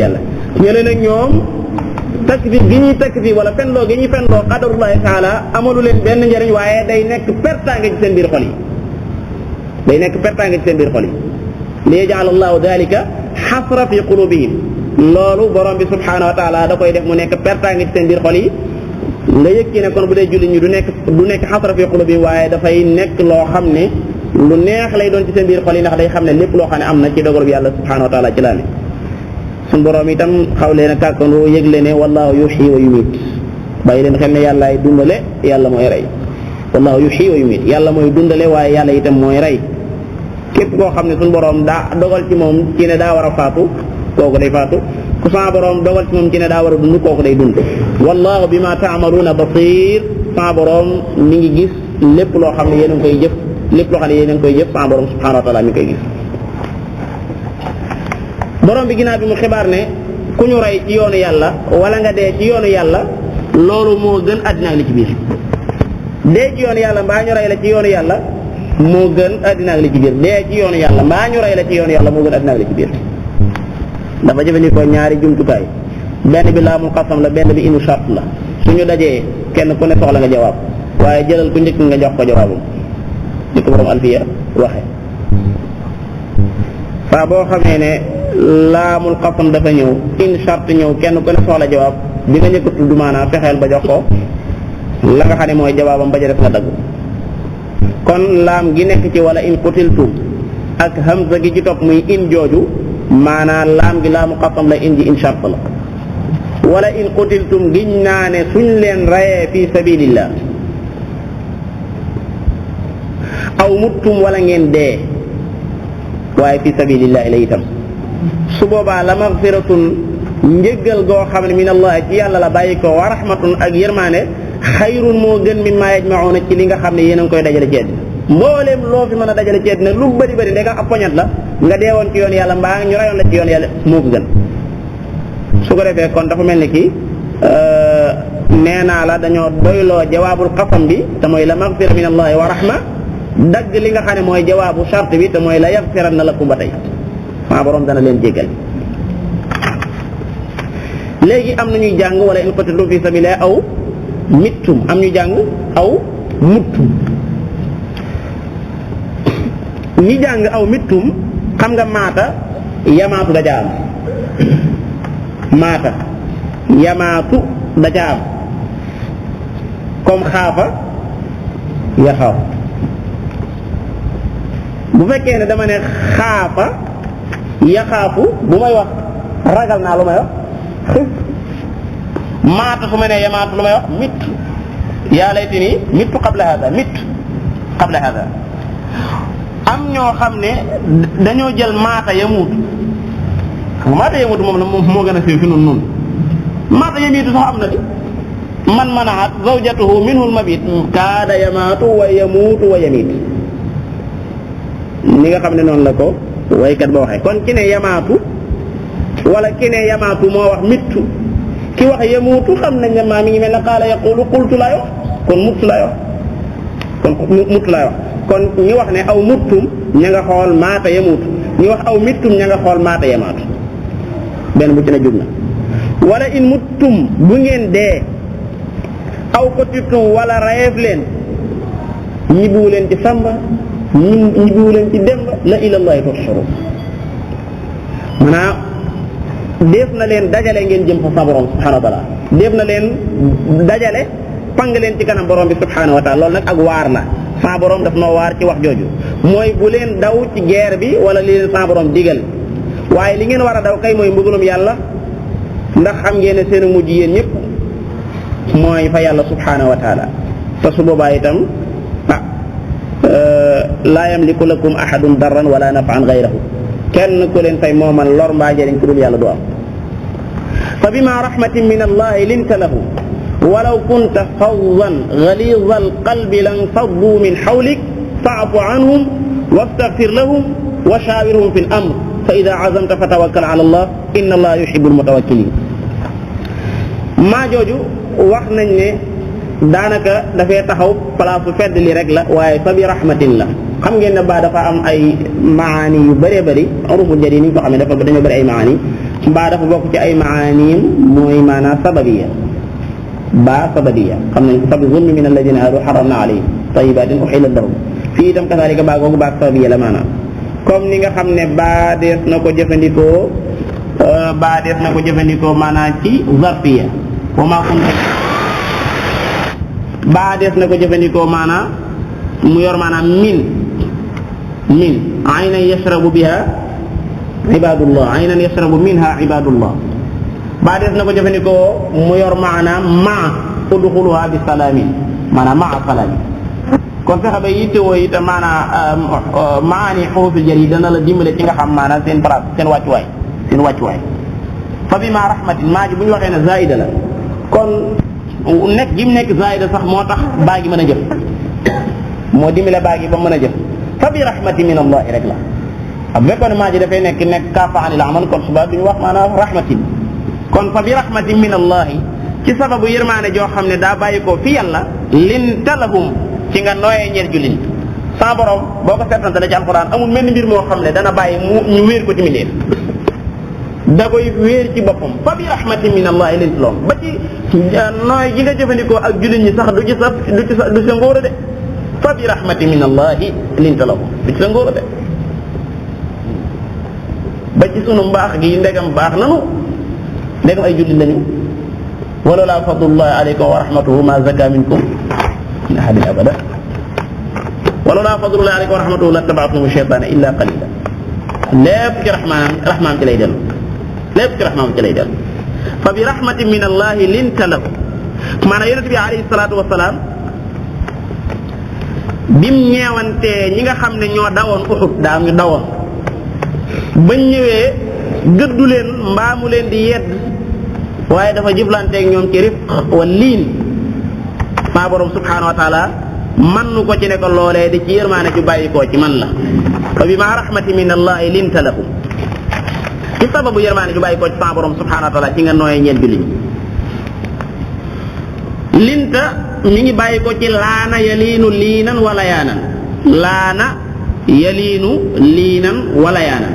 S1: yàlla ñële nag ñoom takfir gi ñuy takfir wala fenloo gi ñuy fenloo qadarullahi taala amalu leen benn njëriñ waaye day nekk pertaanga ci seen biir xol yi day nekk pertaanga ci seen biir xol yi li yaj'al allahu dalika xasra fi qulubihim loolu borom bi subhanahu wa taala da koy def mu nekk pertaanga ci seen biir xol yi nga yëg ci ne kon bu dee jullit ñi du nekk xasra fi qulubihim waaye dafay nekk loo xam ne lu neex lay doon ci seen biir xol yi ndax day xam ne lépp loo xam ne am na ci dogal bi yàlla subhanahu wa taala ci laa ne suñu borom itam xaw leen a kàkkandoo yëgle ne wallahu yuhyi wa yumiit bàyyi leen xel ne yàllaay dundale yàlla mooy rey wallahu yuhyi wa yumiit yàlla mooy dundale waaye yàlla itam mooy rey képp koo xam ne suñu borom daa dogal ci moom ci ne daa war a faatu kooku day faatu ku sama borom dogal ci moom ci ne daa war a dund kooku day dund wallahu bima ta'maluna basir sama borom mi ngi gis lépp loo xam ne yéen a ngi koy jëf lépp loo xam ne yéen a ngi koy jëf sama borom subhanahu wa taala mi ngi koy gis borom bi ginnaaw bi mu xibaar ne ku ñu rey ci yoonu yàlla wala nga dee ci yoonu yàlla loolu moo gën àddina ak li ci biir dee ci yoonu yàlla mbaa ñu rey la ci yoonu yàlla moo gën àddina ak li ci biir dee ci yoonu yàlla mbaa ñu rey la ci yoonu yàlla moo gën àddina ak li ci biir dafa jëfandikoo ñaari jumtukaay benn bi laamul xasam la benn bi inu shart la suñu dajee kenn ku ne soxla nga jawaab waaye jëlal ku njëkk nga jox ko jawaabam di ko borom alfiya waxe saa boo xamee ne laamul xasam dafa ñëw in shart ñëw kenn ku ne soxla jawaab bi nga njëkk tudd maanaam fexeel ba jox ko la nga xam ne mooy jawaabam ba ja def nga dagg kon laam gi nekk ci wala in qutiltum ak hamza gi ci topp muy in jooju maanaam laam gi laamu xasam la in ji in shart la wala in qutiltum giñ naa ne suñ leen rayee fi sabilillah aw muttum wala ngeen dee waaye fi sabilillah la itam su boobaa la magfiratun njëggal goo xam ne min allah ci yàlla la bàyyi ko wa rahmatun ak yërmaane xayrun moo gën min maa yajmauna ci li nga xam ne yéen a ngi koy dajale ci àddina mbooleem loo fi mën a dajale ci àddina lu bëri bëri ndegam ab poñat la nga deewoon ci yoon yàlla mbaa ñu rayoon la ci yoon yàlla moo ko gën su ko defee kon dafa mel ni kii nee naa la dañoo doyloo jawaabul xasam bi te mooy la magfira min allahi wa rahma dagg li nga xam ne mooy jawaabu charte bi te mooy la yaxfiran na lakum ba tey maa borom dana leen jéggal léegi am na ñuy jàng wala in qutilu fi sabilillah aw mittum am ñu jàng aw muttum ñi jàng aw mittum xam nga maata yamaatu da ca am maata yamaatu da ca am comme xaafa yaxaaf bu fekkee ne dama ne xaafa yaxaafu bu may wax ragal naa lu may wax maata su ma nee yamaatu lu may wax mit yaa laytani mittu qabla hada mit qabla hada am ñoo xam ne dañoo jël maata yamuutu maata yamuutu moom moo gën a siiw fi nun maata yamiitu sax am na di man manaat zawjatuhu minhu al-mabit kaada yamaatu wa yamuutu wa yamiit ni nga xam ne noonu la ko waykat ba waxee kon ki ne yamaatu wala ki ne yamaatu moo wax mittu ki wax yamuutu xam nañ ne maa mi ngi mel ne qaala yaqulu qultu laay wax kon muttu laay wax kon muttu laay wax kon ñi wax ne aw muttum ña nga xool maata yamuutu ñi wax aw mittum ña nga xool maata yamaatu benn bu ci ne jub na wala in muttum bu ngeen dee aw kotitum wala rayeef leen ñibbiwu leen ci samba ñibbiwu leen ci demba la ilallahi tuhsharu maanaam def na leen dajale ngeen jëm fa sa borom subhanahu wa taala def na leen dajale pang leen ci kanam borom bi subhanahu wa taala loolu nag ak waar la sa borom daf noo waar ci wax jooju mooy bu leen daw ci guerre bi wala li leen sa borom digal waaye li ngeen war a daw kay mooy mbugalum yàlla ndax xam ngeen ne seen mujj yéen ñëpp mooy fa yàlla subhanahu wa taala te su boobaa itam laa yamliku lakum ahadun darran wala naf'an ghayrahu kenn ku leen fay moomal lor mbaa jëriñ ku dul yàlla du am fa bima rahmatin min allahi linta lahu walaw kunta faddan ghaliza alqalbi lanfaddu min hawlik fa'fu anhum wastaghfir lahum wa shawirhum fi al-amr fa idha azamta fatawakkal ala allah inna allaha yuhibbu al-mutawakkilin maa jooju wax nañ ne daanaka dafay taxaw place su fedd li rek la waaye fa bi rahmatin la xam ngeen ne baa dafa am ay maani yu bëree bëri uruful jadi ni ñu ko xam ne dafa dañoo bëri ay maani baa dafa bokk ci ay maaniim mooy maanaam sababiya baa sababiya xam nañ ko fa bi zulmi min alladina haadu xaramna alayhim tayibatin uxillat lahum fii itam kasaalika baa googu baa sababiya la maanaam comme ni nga xam ne baa dees na ko jëfandikoo maanaam ci zarfiya wa maa kunta baa dees na ko jëfandikoo maanaam mu yor maanaam min aynan yashrabu biha ibadullah aynan yashrabu minha ibadullah baa dees na ko jëfandikoo mu yor maanaam maa udxuluha bi salaamin maanaam maa salaamin kon fexe ba yittewoo it maanaam maani xuruufil jar yi dana la dimbale ci nga xam maanaam seen place seen wàccuwaay fa bi ma rahmatin maa ji bu ñu waxee ne zaida la kon nekk gi mu nekk zaida sax moo tax baa gi mën a jëf moo dimbale baa gi ba mën a jëf fa bi rahmatin min allahi rek la bu fekkoon ne maa ji dafay nekk kaafa anil amal kon suba duñu wax maanaam rahmatin kon fa bi rahmatin min allahi ci sababu yërmaane joo xam ne daa bàyyi ko fi yàlla linta lahum ci nga nooyee ñeel jullit sa borom boo ko seetante ci alquran amul mel ni mbir moo xam ne dana bàyyi ñu wéer ko ci mbindeef da koy wéer ci boppam fa bi rahmatin min allahi linta lahum ba ci nooy ji nga jëfandikoo ak jullit ñi sax du ci sa ngóor a de fa bi rahmatin min allahi linta lahum du ci sa ngóor a de ba ci sunu mbaax gi ndegam baax nanu ndegam ay jullit lañu wala la fadlullahi alaykum wa rahmatuhu ma zaka minkum min ahadin abada wala la fadlullahi alaykum wa rahmatuhu la tabaatum shaytana illa qalila lépp ci rahmaan ci lay dellu lépp ci rahmaan ci lay dellu fa bi rahmatin min allahi linta lahu maanaam yonent bi alayhi salaatu wasalaam bim ñeewantee ñi nga xam ne ñoo dawoon Uhud daa ñu dawoon bañ ñëwee gëddu leen mbaa mu leen di yedd waaye dafa jëflanteeg ñoom ci rifq wa liin maa borom subhanahu wa taala man nu ko ci ne ko loolee di ci yërmaane ju bàyyi koo ci man la fa bi ma rahmati min allahi linta lahum ci sababu yërmaane ju bàyyi koo ci sama borom subhanahu wa taala ci nga nooyee ñeen julli linta mi ngi bàyyi ko ci laana yaliinu liinan wala yaanan laana yaliinu liinan wala yaanan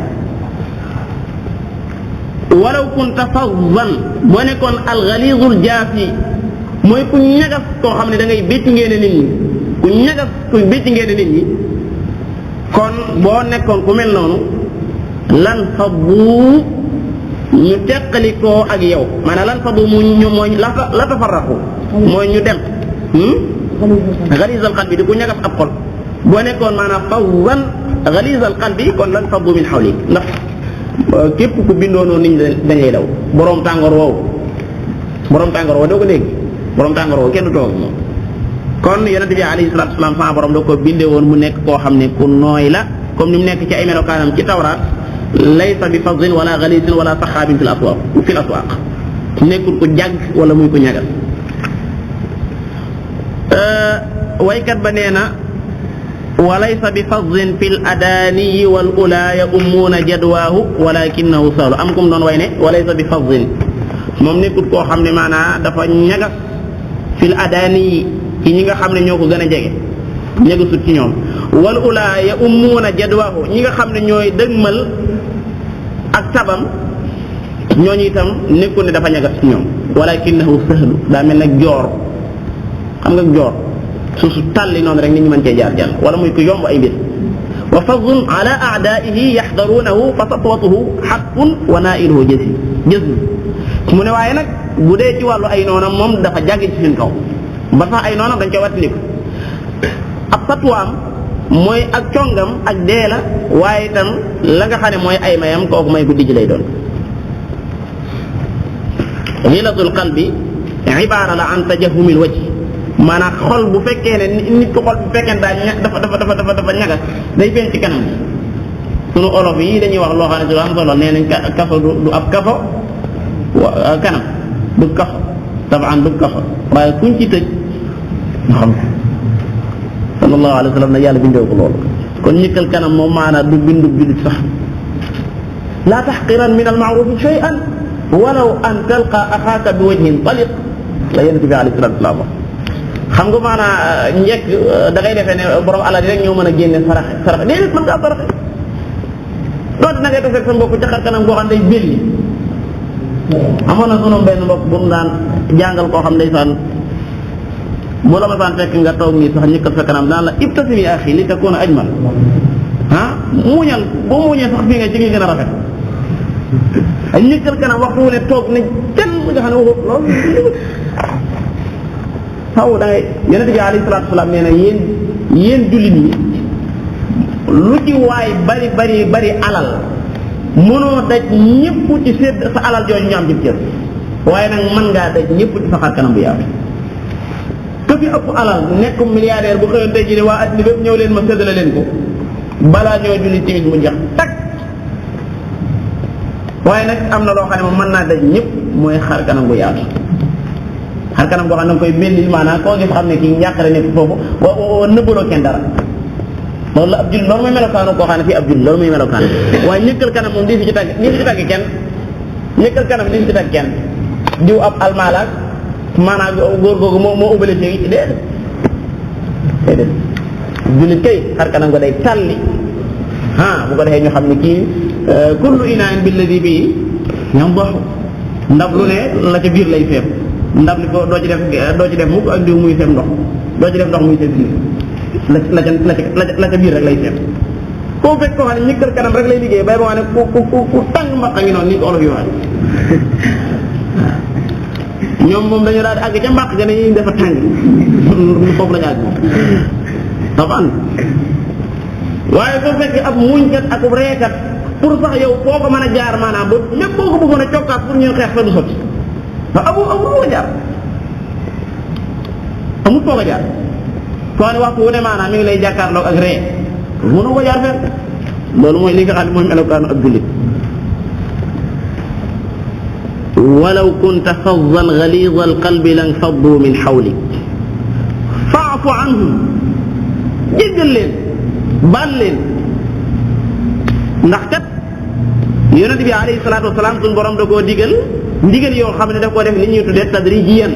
S1: walaw kunta faddan boo nekkoon alxaliizul jaafi mooy ku ñagas koo xam ne da ngay bécc ngeene nit ñi ku ñagas ku bécc ngeene nit ñi kon boo nekkoon ku mel noonu lan faddu ñu teqalikoo ak yow maanaam lan faddu mu ñu mooy la tafarraqu mooy ñu dem xaliizal qalbi di ku ñagas ab xol boo nekkoon maanaam faddan xaliizal qalbi kon lan faddu min xawlik ndax képp ku bindoo noonu nit ñi dañ lay daw borom tàngoor woowu doo ko dégg borom tàngoor woowu kenn du toog moom kon yonente bi alayhi salatu wasalaam sama borom da ko bindee woon mu nekk koo xam ne ku nooy la comme ni mu nekk ci ay melokaanam ci tawraat laysa bi fadin wala galisin wala saxaabin fil aswaq nekkul ku jàgg wala muy ku ñagal waykat ba nee na walaysa bi fadin fil adaaniyi wal ula ya ummuuna jadwaahu walakinahu sahlu am kum doon way ne walaysa bi fadin moom nekkul koo xam ne maanaa dafa ñagas fil adaaniyi ci ñi nga xam ne ñoo ko gën a jege ñagasut ci ñoom wal ula ya ummuuna jadwaahu ñi nga xam ne ñooy dëgmal ak sabam ñooñu itam nekkul ne dafa ñagas ci ñoom walakinahu sahlu daa mel nag joor xam nga joor su tàlli noonu rek nit ñi mën cee jaar jàll wala muy ko yomb ay mbir wa fadlun ala aadaihi yaxdarunahu fa satwatuhu xaqun wa nailuhu jësm mu ne waaye nag bu dee ci wàllu ay noonam moom dafa jàgg ci seen kaw ba sax ay noonam dañ koy wattandiku ab satwaam mooy ak congam ak dee la waaye itam la nga xam ne mooy ay mayam kooku may guddi ji lay doon xilatul qalbi ibaara la an tajahumil wajh maanaam xol bu fekkee ne nit ko xol bu fekkee ne dafa ñagas day feeñ ci kanam sunu olof yi dañuy wax loo xam ne su am solo nee nañ kafo du ab kafo kanam du kafo tabaan du kafo waaye kuñ ci tëj nga xam ko sallallahu alayhi wa sallam na yàlla bindoo ko loolu kon ñëkkal kanam moom maanaam du bindu jullit sax laa taxqiran min al ma'ruf shay'an walaw an talqa axaaka bi wajhin taliq la yonent bi alayhi salatu wasalam xam nga maanaam njëkk da ngay defee ne borom alal yi rek ñoo mën a génne saraxe déedéet mën ngaa saraxe doonte na ngay tase sa mbokk ca xar kanam goo xam day belli amoon na sunu benn mbokk bu mu daan jàngal koo xam ndeysaan bu la ma saan fekk nga toog nii sax ñëkkal sa kanam daan la ibtasim ya axi li takuna ajmal muuñal boo muuñee sax fii nga ci ngi gën a rafet ay ñëkkal kanam waxtu wu ne toog ne kenn nga xam ne waxut loolu xaw da ngay yonente bi alayhi salaatu wasalaam nee na yéen jullit ñi lu ci waay bari alal mënoo daj ñëpp ci sédd sa alal jooju ñu am ci cër waaye nag mën ngaa daj ñëpp ci sa xar kanam bu yaatu ke fi ëpp alal nekk milliardaire bu xëyoon tey jii ne waa addina bépp ñëw leen ma séddale leen ko balaa ñoo julli timis mu jeex tak waaye nag am na loo xam ne moom mën naa daj ñëpp mooy xar kanam bu yaatu xar kanam boo xam ne nga koy belli maanaam koo gis xam ne kii njàqare nekk foofu wa nëbbaloo kenn dara loolu la ab jullit loolu mooy melokaanu koo xam ne fii ab jullit loolu mooy melokaan waaye ñëkkal kanam moom di fi ci tàgg kenn ñëkkal kanam di fi ci tàgg kenn diw ab almaalaak maanaam góor googu moo ubbale fii ci déedéet jullit kay xar kanam ko day tàlli bu ko defee ñu xam ne kii kullu inaan billadi bii ñam doxu ndab lu ne la ca biir lay feeb ndab li ko doo ci def mukk ak diw muy feeb ndox doo ci def ndox muy feeb biir la ca biir rek lay feeb koo fekk koo xam ne ñëkkal kanam rek lay liggéey bay ba ne ku tàng mbaq ngi noonu ni ko olof yi wax ñoom moom dañu daal di àgg ca mbaq ga ne yi dafa tàng foofu la ñu àgg moom dafa ànd waaye soo fekkee ab muñkat ak reekat pour sax yow foo ko mën a jaar maanaam ba même boo ko bëggoon a cokkaat pour ñu xeex fa du sotti ndax amul foo ko jaar amul foo ko jaar koo ne waxtu wu ne maanaam mi ngi lay jàkkaarloo ak ree mënoo ko jaar fenn loolu mooy li nga xam ne mooy melokaanu ak jullit walaw kunta faddan ghalidha alqalbi lan faddu min hawlik fa'fu anhum jéggal leen baal leen ndax kat yonent bi alayhi salaatu wasalaam suñu borom da koo digal ndigal yoo xam ne daf koo def li ñuy tuddee tadrijiyan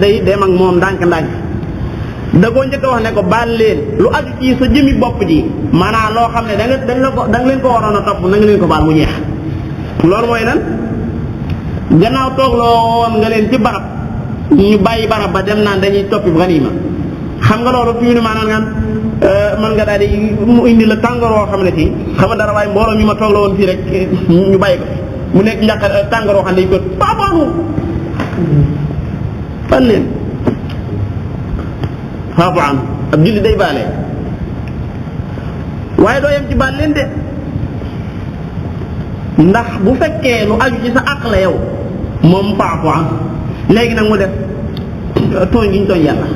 S1: day dem ak moom ndànk-ndànk da koo njëkk a wax ne ko baal leen lu aju ci sa jëmi bopp ji maanaam loo xam ne da nga leen ko waroon a topp na nga leen ko baal mu jeex loolu mooy lan gannaaw toog loo woon nga leen ci barab ñu bàyyi barab ba dem naan dañuy toppi ganima xam nga loolu fi mu ne maanaam ngaan man nga daal di mu indi la tàngoor woo xam ne fii xam nga dara waaye mbooloo mi ma toog la woon fii rek ñu bàyyi ko mu nekk njàq tàngoor woo xam ne dañ ko paapaanu fan leen faafu am ab julli day baale waaye doo yem ci baal leen de ndax bu fekkee lu aju ci sa àq la yow moom faafu am léegi nag mu def tooñ gi ñu tooñ yàlla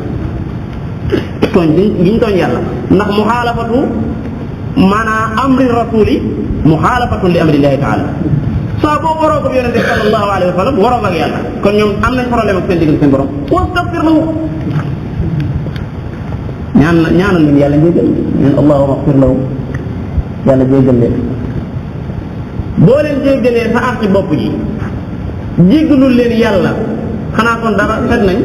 S1: tooñ gi ñu tooñ yàlla ndax muxaalafatu maanaam amri rasuli muxaalafatun li amrillahi taala saa boo waroo ko yonente bi sallallahu alayhi wa sallam waroo ak yàlla kon ñoom am nañ problème ak seen diggante seen borom wastaghfir lahu ñaanal leen yàlla jéggal leen allahumma ighfir lahu yàlla jéggal leen boo leen jéggalee sa àq ci bopp ji jéggalul leen yàlla xanaa kon dara fet nañ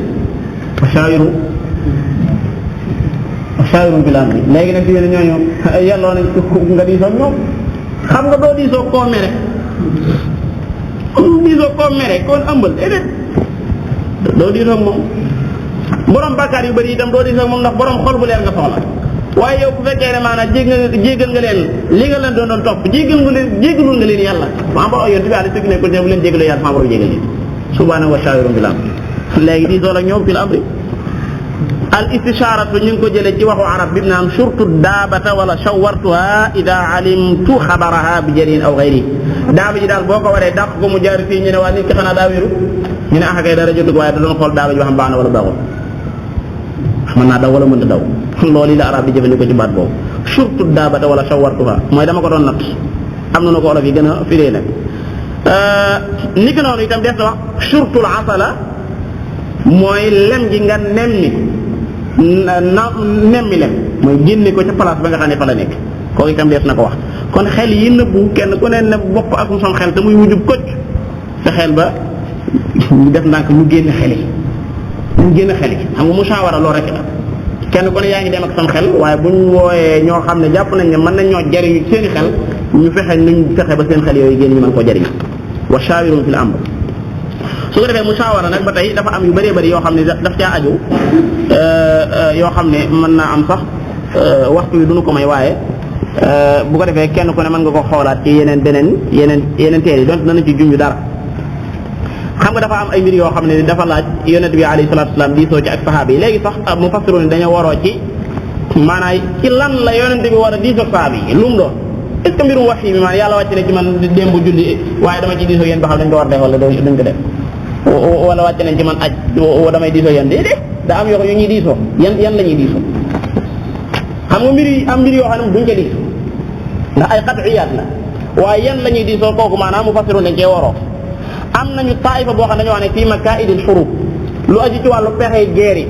S1: shawirun bil amri léegi nag yéen ñooñu yàlloo nañ nga diisoo ñoom xam nga doo diisoo koo mere kon ëmbal déedéet doo diisoo moom borom bàkkaar yu bëri itam doo diisoo moom ndax borom xol bu leer nga soxla waaye yow bu fekkee ne maanaam jéggal nga leen li nga leen doon topp jéggalul nga leen yàlla maa borom yonent bi alayhi salaam nekkul ne bu leen jéggaloo yàlla maa borom jéggal leen subhaanahu wa shawirun bil amri léegi diisoo la ñoom fil amri al istisharatu ñu ngi ko jëlee ci waxu arab bi naan surtu daabata wala shawartuha ida alimtu xabaraha bi jëriñ aw xayri daaba ji daal boo ko waree dàq ko mu jaar fii ñu ne waa nit ki xanaa daa wéru ñu ne ah kay dara jotu ko waaye da doon xool daaba ji ba xam baax na wala baaxul mën naa daw wala mënta daw loolu la arab di jëfandikoo ci baat boobu surtu daabata wala shawartuha mooy dama ko doon natt am na ko olof yi gën a firee nag ni ki noonu itam des na wax surtul asala mooy lem gi nga nemmi nemmi lem mooy génne ko ca place ba nga xam ne fa la nekk kooku itam dees na ko wax kon xel yi nëbbu kenn ku ne ne bopp ak som xel te muy wujub kocc sa xel ba ñu def ndànk mu génn xel yi xam nga musaawara loolu rek la kenn ku ne yaa ngi dem ak sam xel waaye bu ñu wooyee ñoo xam ne jàpp nañ ne mën nañ ñoo jariñu seeni xel ñu fexe nuñ fexe ba seen xel yooyu génn ñu mën koo jariñu wa shaawirun fil amr su ko defee musaawara nag ba tey dafa am yu bëree bëri yoo xam ne daf caa aju yoo xam ne mën naa am sax waxtu wi duñu ko may waaye bu ko defee kenn ku ne mën nga ko xoolaat ci yeneen teer yi donc danañ ci junj dara xam nga dafa am ay mbir yoo xam ne dafa laaj yonent bi alayhi salaatu wasalaam diisoo ci ak saxaaba yi léegi sax mu fassiroon dañoo waroo ci maanaam ci lan la yonent bi war a diisoo saxaaba yi lu mu doon est ce que mbirum wax yi maanaam yàlla wàcc na ci man démb julli waaye dama ci diisoo yéen ba xam dañ ko war def wala duñ ko def wala wàcc nañ ci man aj damay diisoo yéen déedéet da am yoo yu ñuy diisoo yan la ñuy diisoo xam nga mbir yi am mbir yoo xam ne duñ ko diisoo ndax ay qat'iyaat la waaye yan la ñuy diisoo kooku maanaam mu fassiroon dañ cee waroo am nañu taifa boo xam ne dañoo wax ne fii makaidil xurub lu aju ci wàllu pexey geer yi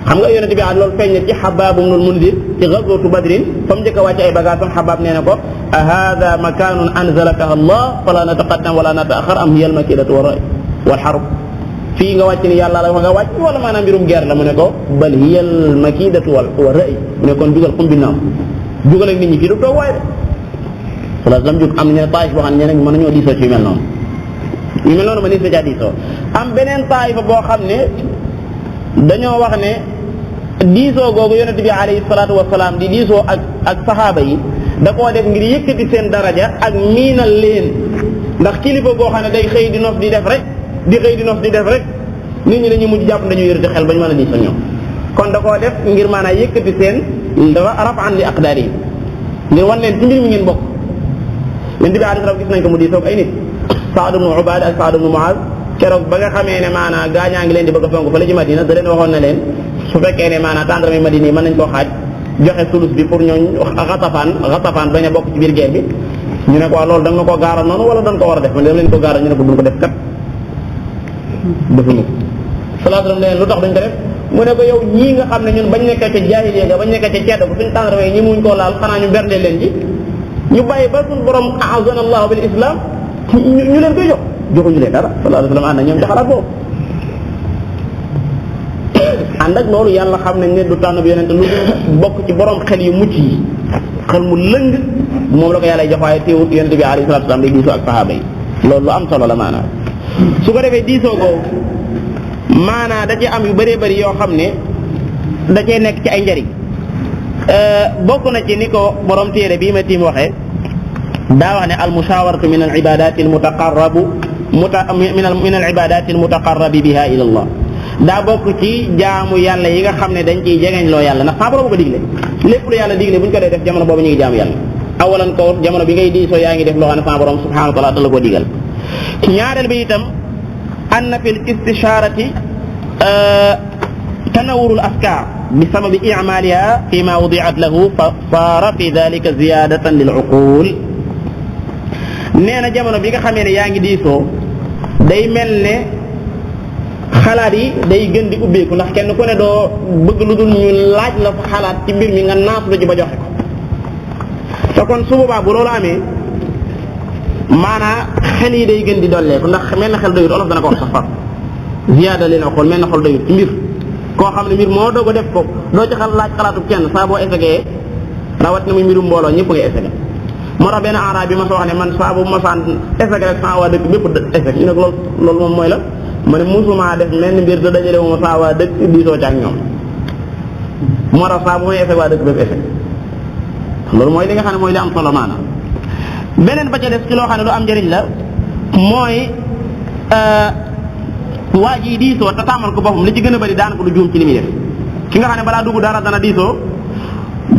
S1: xam nga yonente bi loolu feeñ na ci Xabaab ibnul Munzir ci gazwatu Badrin fa mu njëkk a wàcc ay bagaasam Xabaab nee na ko a hada makanun anzalaka Allah fala nataqaddam wala nataaxar am hiya almakidatu wal xarb fii nga wàcc ni yàlla la wax nga wàcc wala maanaam mbirum geer la mu ne ko bal hiya almakidatu wa ra'y mu ne kon jugal xumbi naaw jugal ak nit ñi fii du toog waaye de wala lam jóg am ñe taayif boo xam ne ñeneen mën nañoo diisoo ci yu mel noonu ma nit na caa diisoo am beneen taayifa boo xam ne dañoo wax ne diisoo googu yonente bi alayhi salaatu wasalaam di diisoo ak saxaaba yi da koo def ngir yëkkati seen daraja ak miinal leen ndax kilifa goo xam ne day xëy di nos di def rek nit ñi dañuy mujj jàpp dañuy yërti xel bañ mën a diisoo ñoom kon da koo def ngir maanaam yëkkati seen dafa rafan li aqdaar yi ngir wan leen ci mbir mi ngeen bokk yonente bi alayhi salaam gis nañ ko mu diisoo ak ay nit Saad ibn Ubaada ak Saad ibn Muaaz keroog ba nga xamee ne maanaam gaañaa ngi leen di bëgg a sonk fële ci Madina da leen waxoon na leen su fekkee ne maanaam tàndarma Madina yi mën nañ koo xaaj joxe sulus bi pour ñooñ Xatafaan bañ a bokk ci biir guerre bi ñu ne ko waaw loolu da nga ko gaaral noonu wala dañ ko war a def man def leen ko gaaral ñu ne ko duñ ko def kat defuñu sallallahu alayhi wa sallam ne lu tax duñ ko def mu ne ko yow ñii nga xam ne ñun bañ nekkee ca jaahiliya ga bañ nekkee ca ceddo ko suñ tàndarmee ñi muñ koo laal xanaa ñu bernde leen ji ñu bàyyi ba suñ borom a'azzana allahu bil islam ñu leen koy joxuñu leen dara sallallahu alayhi wa sallam ànd ak ñoom ci xalaat boobu ànd ak loolu yàlla xam nañ ne du tànn bi yonente lu bokk ci borom xel yu mucc yi xel mu lëng moom la ko yàlla jox waaye teewut yonente bi alayhi salaatu salaam day diisoo ak sahaaba yi loolu lu am solo la maanaam su ko defee diisoo ko maanaa da cee am yu bëree bëri yoo xam ne da cee nekk ci ay njëriñ bokk na ci ni ko borom téere bii ma tiim waxee daa wax ne al mushawaratu min al ibadati al mutaqarrabu min al ibadati al mutaqarrabi biha ila allah daa bokk ci jaamu yàlla yi nga xam ne dañ ciy jegeñ loo yàlla ndax saa borom ko digle lépp lu yàlla digle bu ñu ko dee def jamono boobu ñu ngi jaamu yàlla awalan ko jamono bi ngay diisoo yaa ngi def loo xam ne saa borom subhanahu wa taala da la ko digal ñaareel bi itam anna fil istisharati tanawurul afkar bi sababi i'maliha fi ma wudi'at lahu fa saara fi dhalika ziyadatan lil uqul nee na jamono bi nga xamee ne yaa ngi diisoo day mel ne xalaat yi day gën di ubbeeku ndax kenn ku ne doo bëgg lu dul ñu laaj la fa xalaat ci mbir mi nga naaf la ji ba joxe ko te kon su boobaa bu loolu amee maanaa xel yi day gën di dolleeku ndax mel na xel doyut olof dana ko wax sax far ziyaada leen xool mel na xol doyut ci mbir koo xam ne mbir moo doog a def ko doo ci laaj xalaatu kenn saa boo essayé rawat na muy mbirum mbooloo ñëpp ngay essayé moo tax benn araab bi ma soo wax ne man saa bu ma saan essayé rek saa waa dëkk bépp essayé ñu ne loolu moom mooy la ma ne musuma def mel ni mbir da dajale wu ma saa waa dëkk diisoo ci ak ñoom moo tax saa bu may essayé waa dëkk bépp essayé loolu mooy li nga xam ne mooy li am solo maanaam beneen ba ca def ci loo xam ne lu am njëriñ la mooy waa ji diisoo te tàmmal ko boppam li ci gën a bëri daanaka du juum ci li muy def ki nga xam ne balaa dugg dara dana diisoo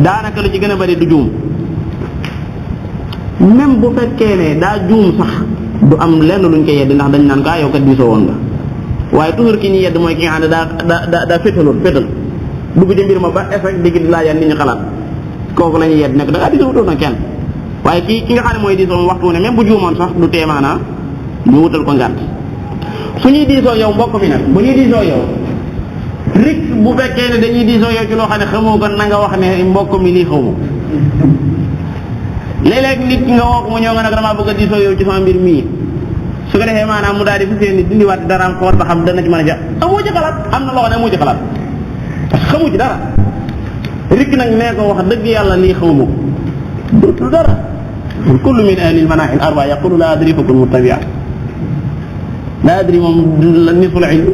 S1: daanaka lu ci gën a bëri du juum même bu fekkee ne daa juum sax du am lenn luñ koy yedd ndax dañ naan ko yow kat diisoo woon nga waaye toujours ki ñuy yedd mooy ki nga xam ne daa fétal dugg ci mbir ma ba effet digg di laajal nit ñi xalaat kooku la ñuy yedd nekk da ngaa diisoo wutoon na kenn waaye ki nga xam ne mooy diisoo waxtu ne même bu juumoon sax du teemaanaa ñu wutal ko ngànt su ñuy diisoo yow mbokk mi nag bu ñuy diisoo yow rik bu fekkee ne dañuy diisoo yow ci loo xam ne xamoo ko na nga wax ne mbokk mi lii xaw ma léeg-léeg nit nga woo ko mu ñëw nga nag damaa bëgg a diisoo yow ci sama mbir mii su ko defee maanaam mu daal di fi seen ni dindiwaat daraam xool ba xam dana ci mën a ja amoo ci xalaat am na loo xam ne amoo ci xalaat parce que xamu ci dara rik nag nee ko wax dëgg yàlla lii xaw ma ko dootul dara kullu min ahli al-manahil arba yaqulu la adri fa kun muttabi'a la adri moom nisul ilm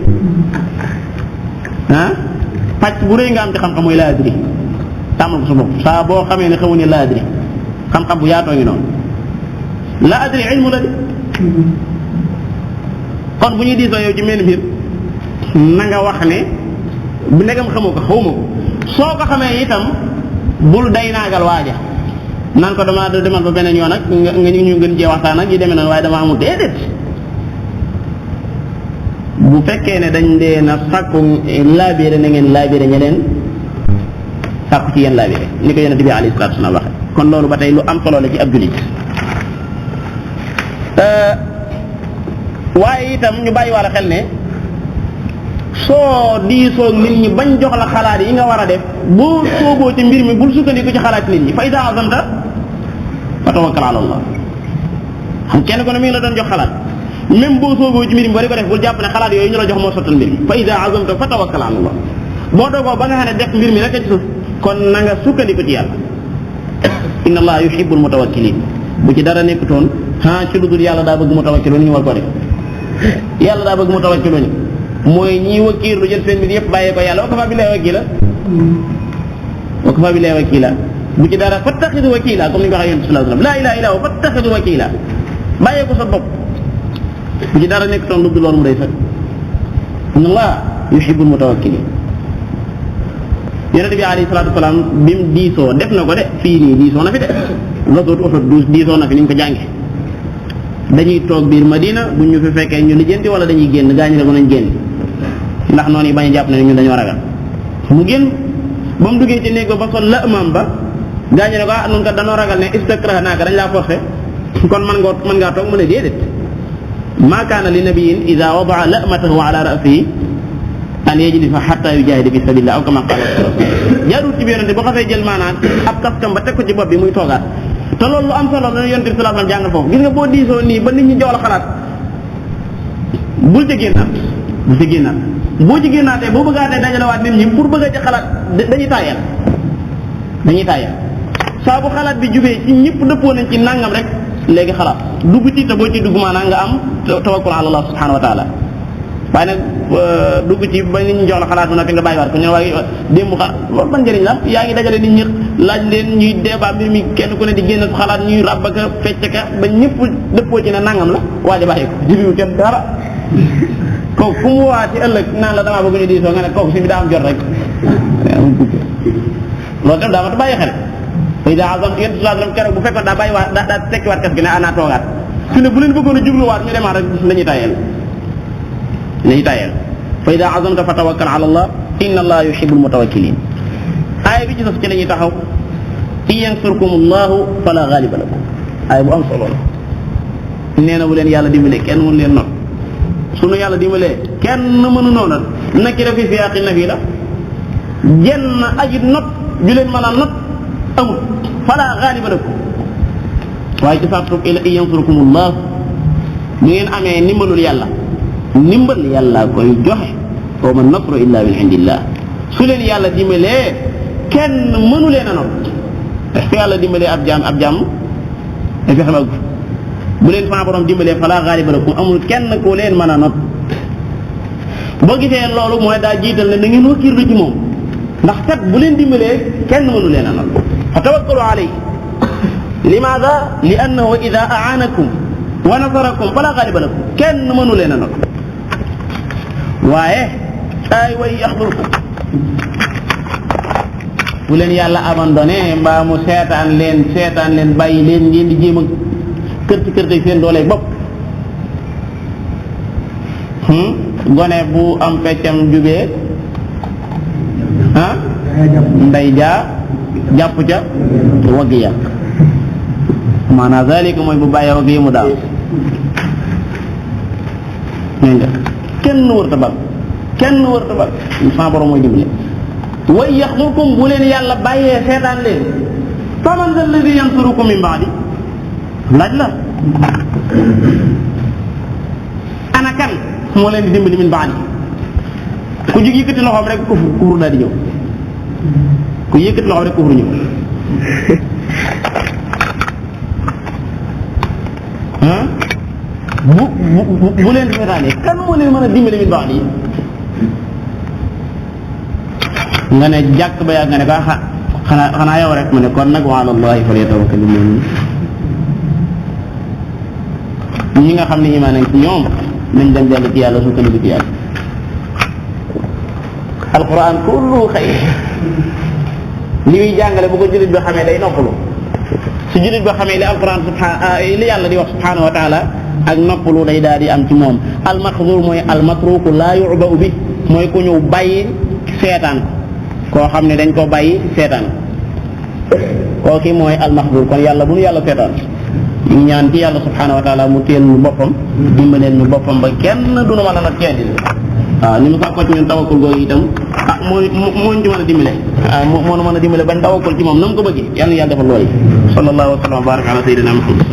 S1: pàcc bu rëy nga am ci xam-xam mooy la adri tàmmal ko sa bopp saa boo xamee ne xamu ne la adri xam-xam bu yaatoo ngi noonu la adri ilmu la di kon bu ñuy diisoo yow ci mel mbir na nga wax ne bu ndegam xamoo ko xawma ko soo ko xamee itam bul day naagal waaja naan ko dama demal ba beneen yoon ak nga ñu gën cee waxtaan ak yi demee noonu waaye dama amul déedéet bu fekkee ne dañ leen a sàkku laabire na ngeen laabire ñeneen sàkku ci yéen laabire ni ko yonent bi alayhi salaatu wa salaam waxe kon loolu ba tey lu am solo la ci ab jullit waaye itam ñu bàyyi wala xel ne soo diisoo nit ñi bañ jox la xalaat yi nga war a def boo sooboo ci mbir mi bul sukkandiku ci xalaat nit ñi fa iza azamta fa tawakkal ala Allah xam kenn ko ne mi ngi la doon jox xalaat même boo sooboo ci mbir mi bari ko def bul jàpp ne xalaat yooyu ñu la jox moo sottal mbir mi fa iza azamta fa tawakkal ala Allah boo doogoo ba nga xam ne def mbir mi rek a ci suuf kon na nga sukkandiku ci yàlla inna Allah yuhibbul mutawakkilin bu ci dara nekkutoon ci lu dul yàlla daa bëgg mutawakkiloon ñu war ko def yàlla daa bëgg mutawakkiloon mooy ñii wakiir lu jël seen mbir yëpp bàyyee ko yàlla wa kafaa billaahi wakiila wa kafaa billaahi wakiila bu ci dara fattaxidu wakiila comme ni nga ko waxee yonent sallallahu alayhi wa sallam laa ilaaha illaa huwa fattaxidu wakiila bàyyee ko sa bopp bu ci dara nekk toon lu dul loolu mu day fekk inna Allah yuhibbul mutawakkiliin yonent bi alayhi salaatu wa salaam bi mu diisoo def na ko de fii nii diisoo na fi de gazwat Uhud diisoo na fi ni ñu ko jàngee dañuy toog biir Madina bu ñu fi fekkee ñu lijjanti wala dañuy génn gaañu ne ko nañ génn ndax noonu yi bañ a jàpp ne ñun dañoo ragal mu génn ba mu duggee ci néeg ba sol la imam ba gaañu ne ko nun kat dañoo ragal ne istakrahnaaka dañ laa forcé kon mën ngaa toog mu ne déedéet maa kaana li nabiyin ida wadaa lamatahu ala rasihi an yajlisa hatta yujahida fi sabilillah aw kama qala jaarul ci yonente boo xasee jël maanaam ab kaskam ba teg ko ci bopp bi muy toogaat te loolu lu am solo la yonente bi sallallahu alayhi wasallam jàngal foofu gis nga boo diisoo nii ba nit ñi jox la xalaat bul ci génnaat boo ci génnaatee boo bëggaatee dajalewaat nit ñi pour bëgg a ci xalaat dañuy tàyyal saa bu xalaat bi jubee ci ñëpp dëppoo nañ ci nangam rek léegi xalaat dugg ci te boo ci dugg maanaam nga am tawakkul ala Allah subhanahu wa taala waaye nag dugg ci ba nit ñi jox la xalaat bu noppi nga bàyyiwaat ko ñu ne waaye démb loolu ban njëriñ la yaa ngi dajale nit ñi laaj leen ñuy débat mbir mi kenn ku ne di génn xalaat ñuy ràbb ka fecc ka ba ñëpp dëppoo ci ne nangam la waaye bàyyi ko jëriñu kenn dara kooku fu mu waa ci ëllëg naan la damaa bëgg ñu diisoo nga ne kooku si bi daa am jot rek loolu tam daa mat bàyyi xel fay daa azam yéen sallam keroog bu fekkoon daa bàyyi waat daa tekkiwaat kas gi ne ana toogaat su ne bu leen bëggoon a jubluwaat ñu demaat rek lañuy tayel fa ida azamta fa tawakkal ala allah inna allah yuhibbul mutawakkilin aaya bi ci sax ci la ñuy taxaw in yansurkum allahu fala ghaliba lakum aaya bu am solo la nee na bu leen yàlla dimbale kenn mënu leen not sunu yàlla dimbalee kenn mënu noona nakira fi siyaaqi nafi la jenn aji not ju leen mën a not amul fala ghaliba lakum waaye ci sartu in yansurkum allah bu ngeen amee ndimbalul yàlla ndimbal yàlla koy joxe wa ma nasru illa min indillah su leen yàlla dimbalee kenn mënu leen a not su yàlla dimbalee ab jaam ay fexe mag bu leen sama borom dimbalee fala ghaliba lakum amul kenn ku leen mën a not boo gisee loolu mooy daa jiital ne da ngeen wakkirlu ci moom ndax kat bu leen dimbalee kenn mënu leen a not fa tawakkalu alayhi limaada li annahu ida aanakum wa nasarakum fala ghaliba lakum kenn mënu leen a not waaye ay way yaxdurkum bu leen yàlla abandonné mbaa mu seetaan leen bàyyi leen ngeen di jéem a kërti seen doole bopp gone bu am feccam jubee nday jaa jàpp ca wagg ya maanaam zalika mooy bu bàyyee wagg yi mu daal kenn wërta bal sama borom mooy dimbale way yaxdurkum bu leen yàlla bàyyee seetaan leen faman zal ladhi yansurukum min ba'di laaj la ana kan moo leen di dimbali min ba'di ku jóg yëkkati loxoom rek kufur daal di ñëw ku yëkkati loxoom rek kufur ñëw bu leen seetaanee kan moo leen mën a dimbali min ba'di nga ne jàkk ba yàgg nga ne ko xanaa yow rek mu ne kon nag wa ala allahi falyatawakkalul mu'minun ñi nga xam ne imaan nañ ci ñoom nañ dem dellu ci yàlla sukkandiku ci yàlla alquran kullu xayr li muy jàngale bu ko jullit bi xamee day noppalu su jullit bi xamee li alquran li yàlla di wax subhanahu wa taala ak noppalu day daal di am ci moom almaxdur mooy almatruku laa yu'ba'u bi mooy ku ñëw bàyyi seetaan koo xam ne dañ ko bàyyi seetaan kooki mooy almaxdur kon yàlla bu nu yàlla seetaan ñu ñaan ci yàlla subhanahu wa taala mu téel ñu boppam dimbaleen ñu boppam ba kenn du nu mën a nag ceedil waaw ni mu sàkkoo ci ñun tawakkul googu itam moo ñu mën a dimbale moo nu mën a dimbale bañ tawakkul ci moom na mu ko bëggee yàlla na yàlla defal loolu sallallahu wa sallam wa baraka ala sayyidina Muhammad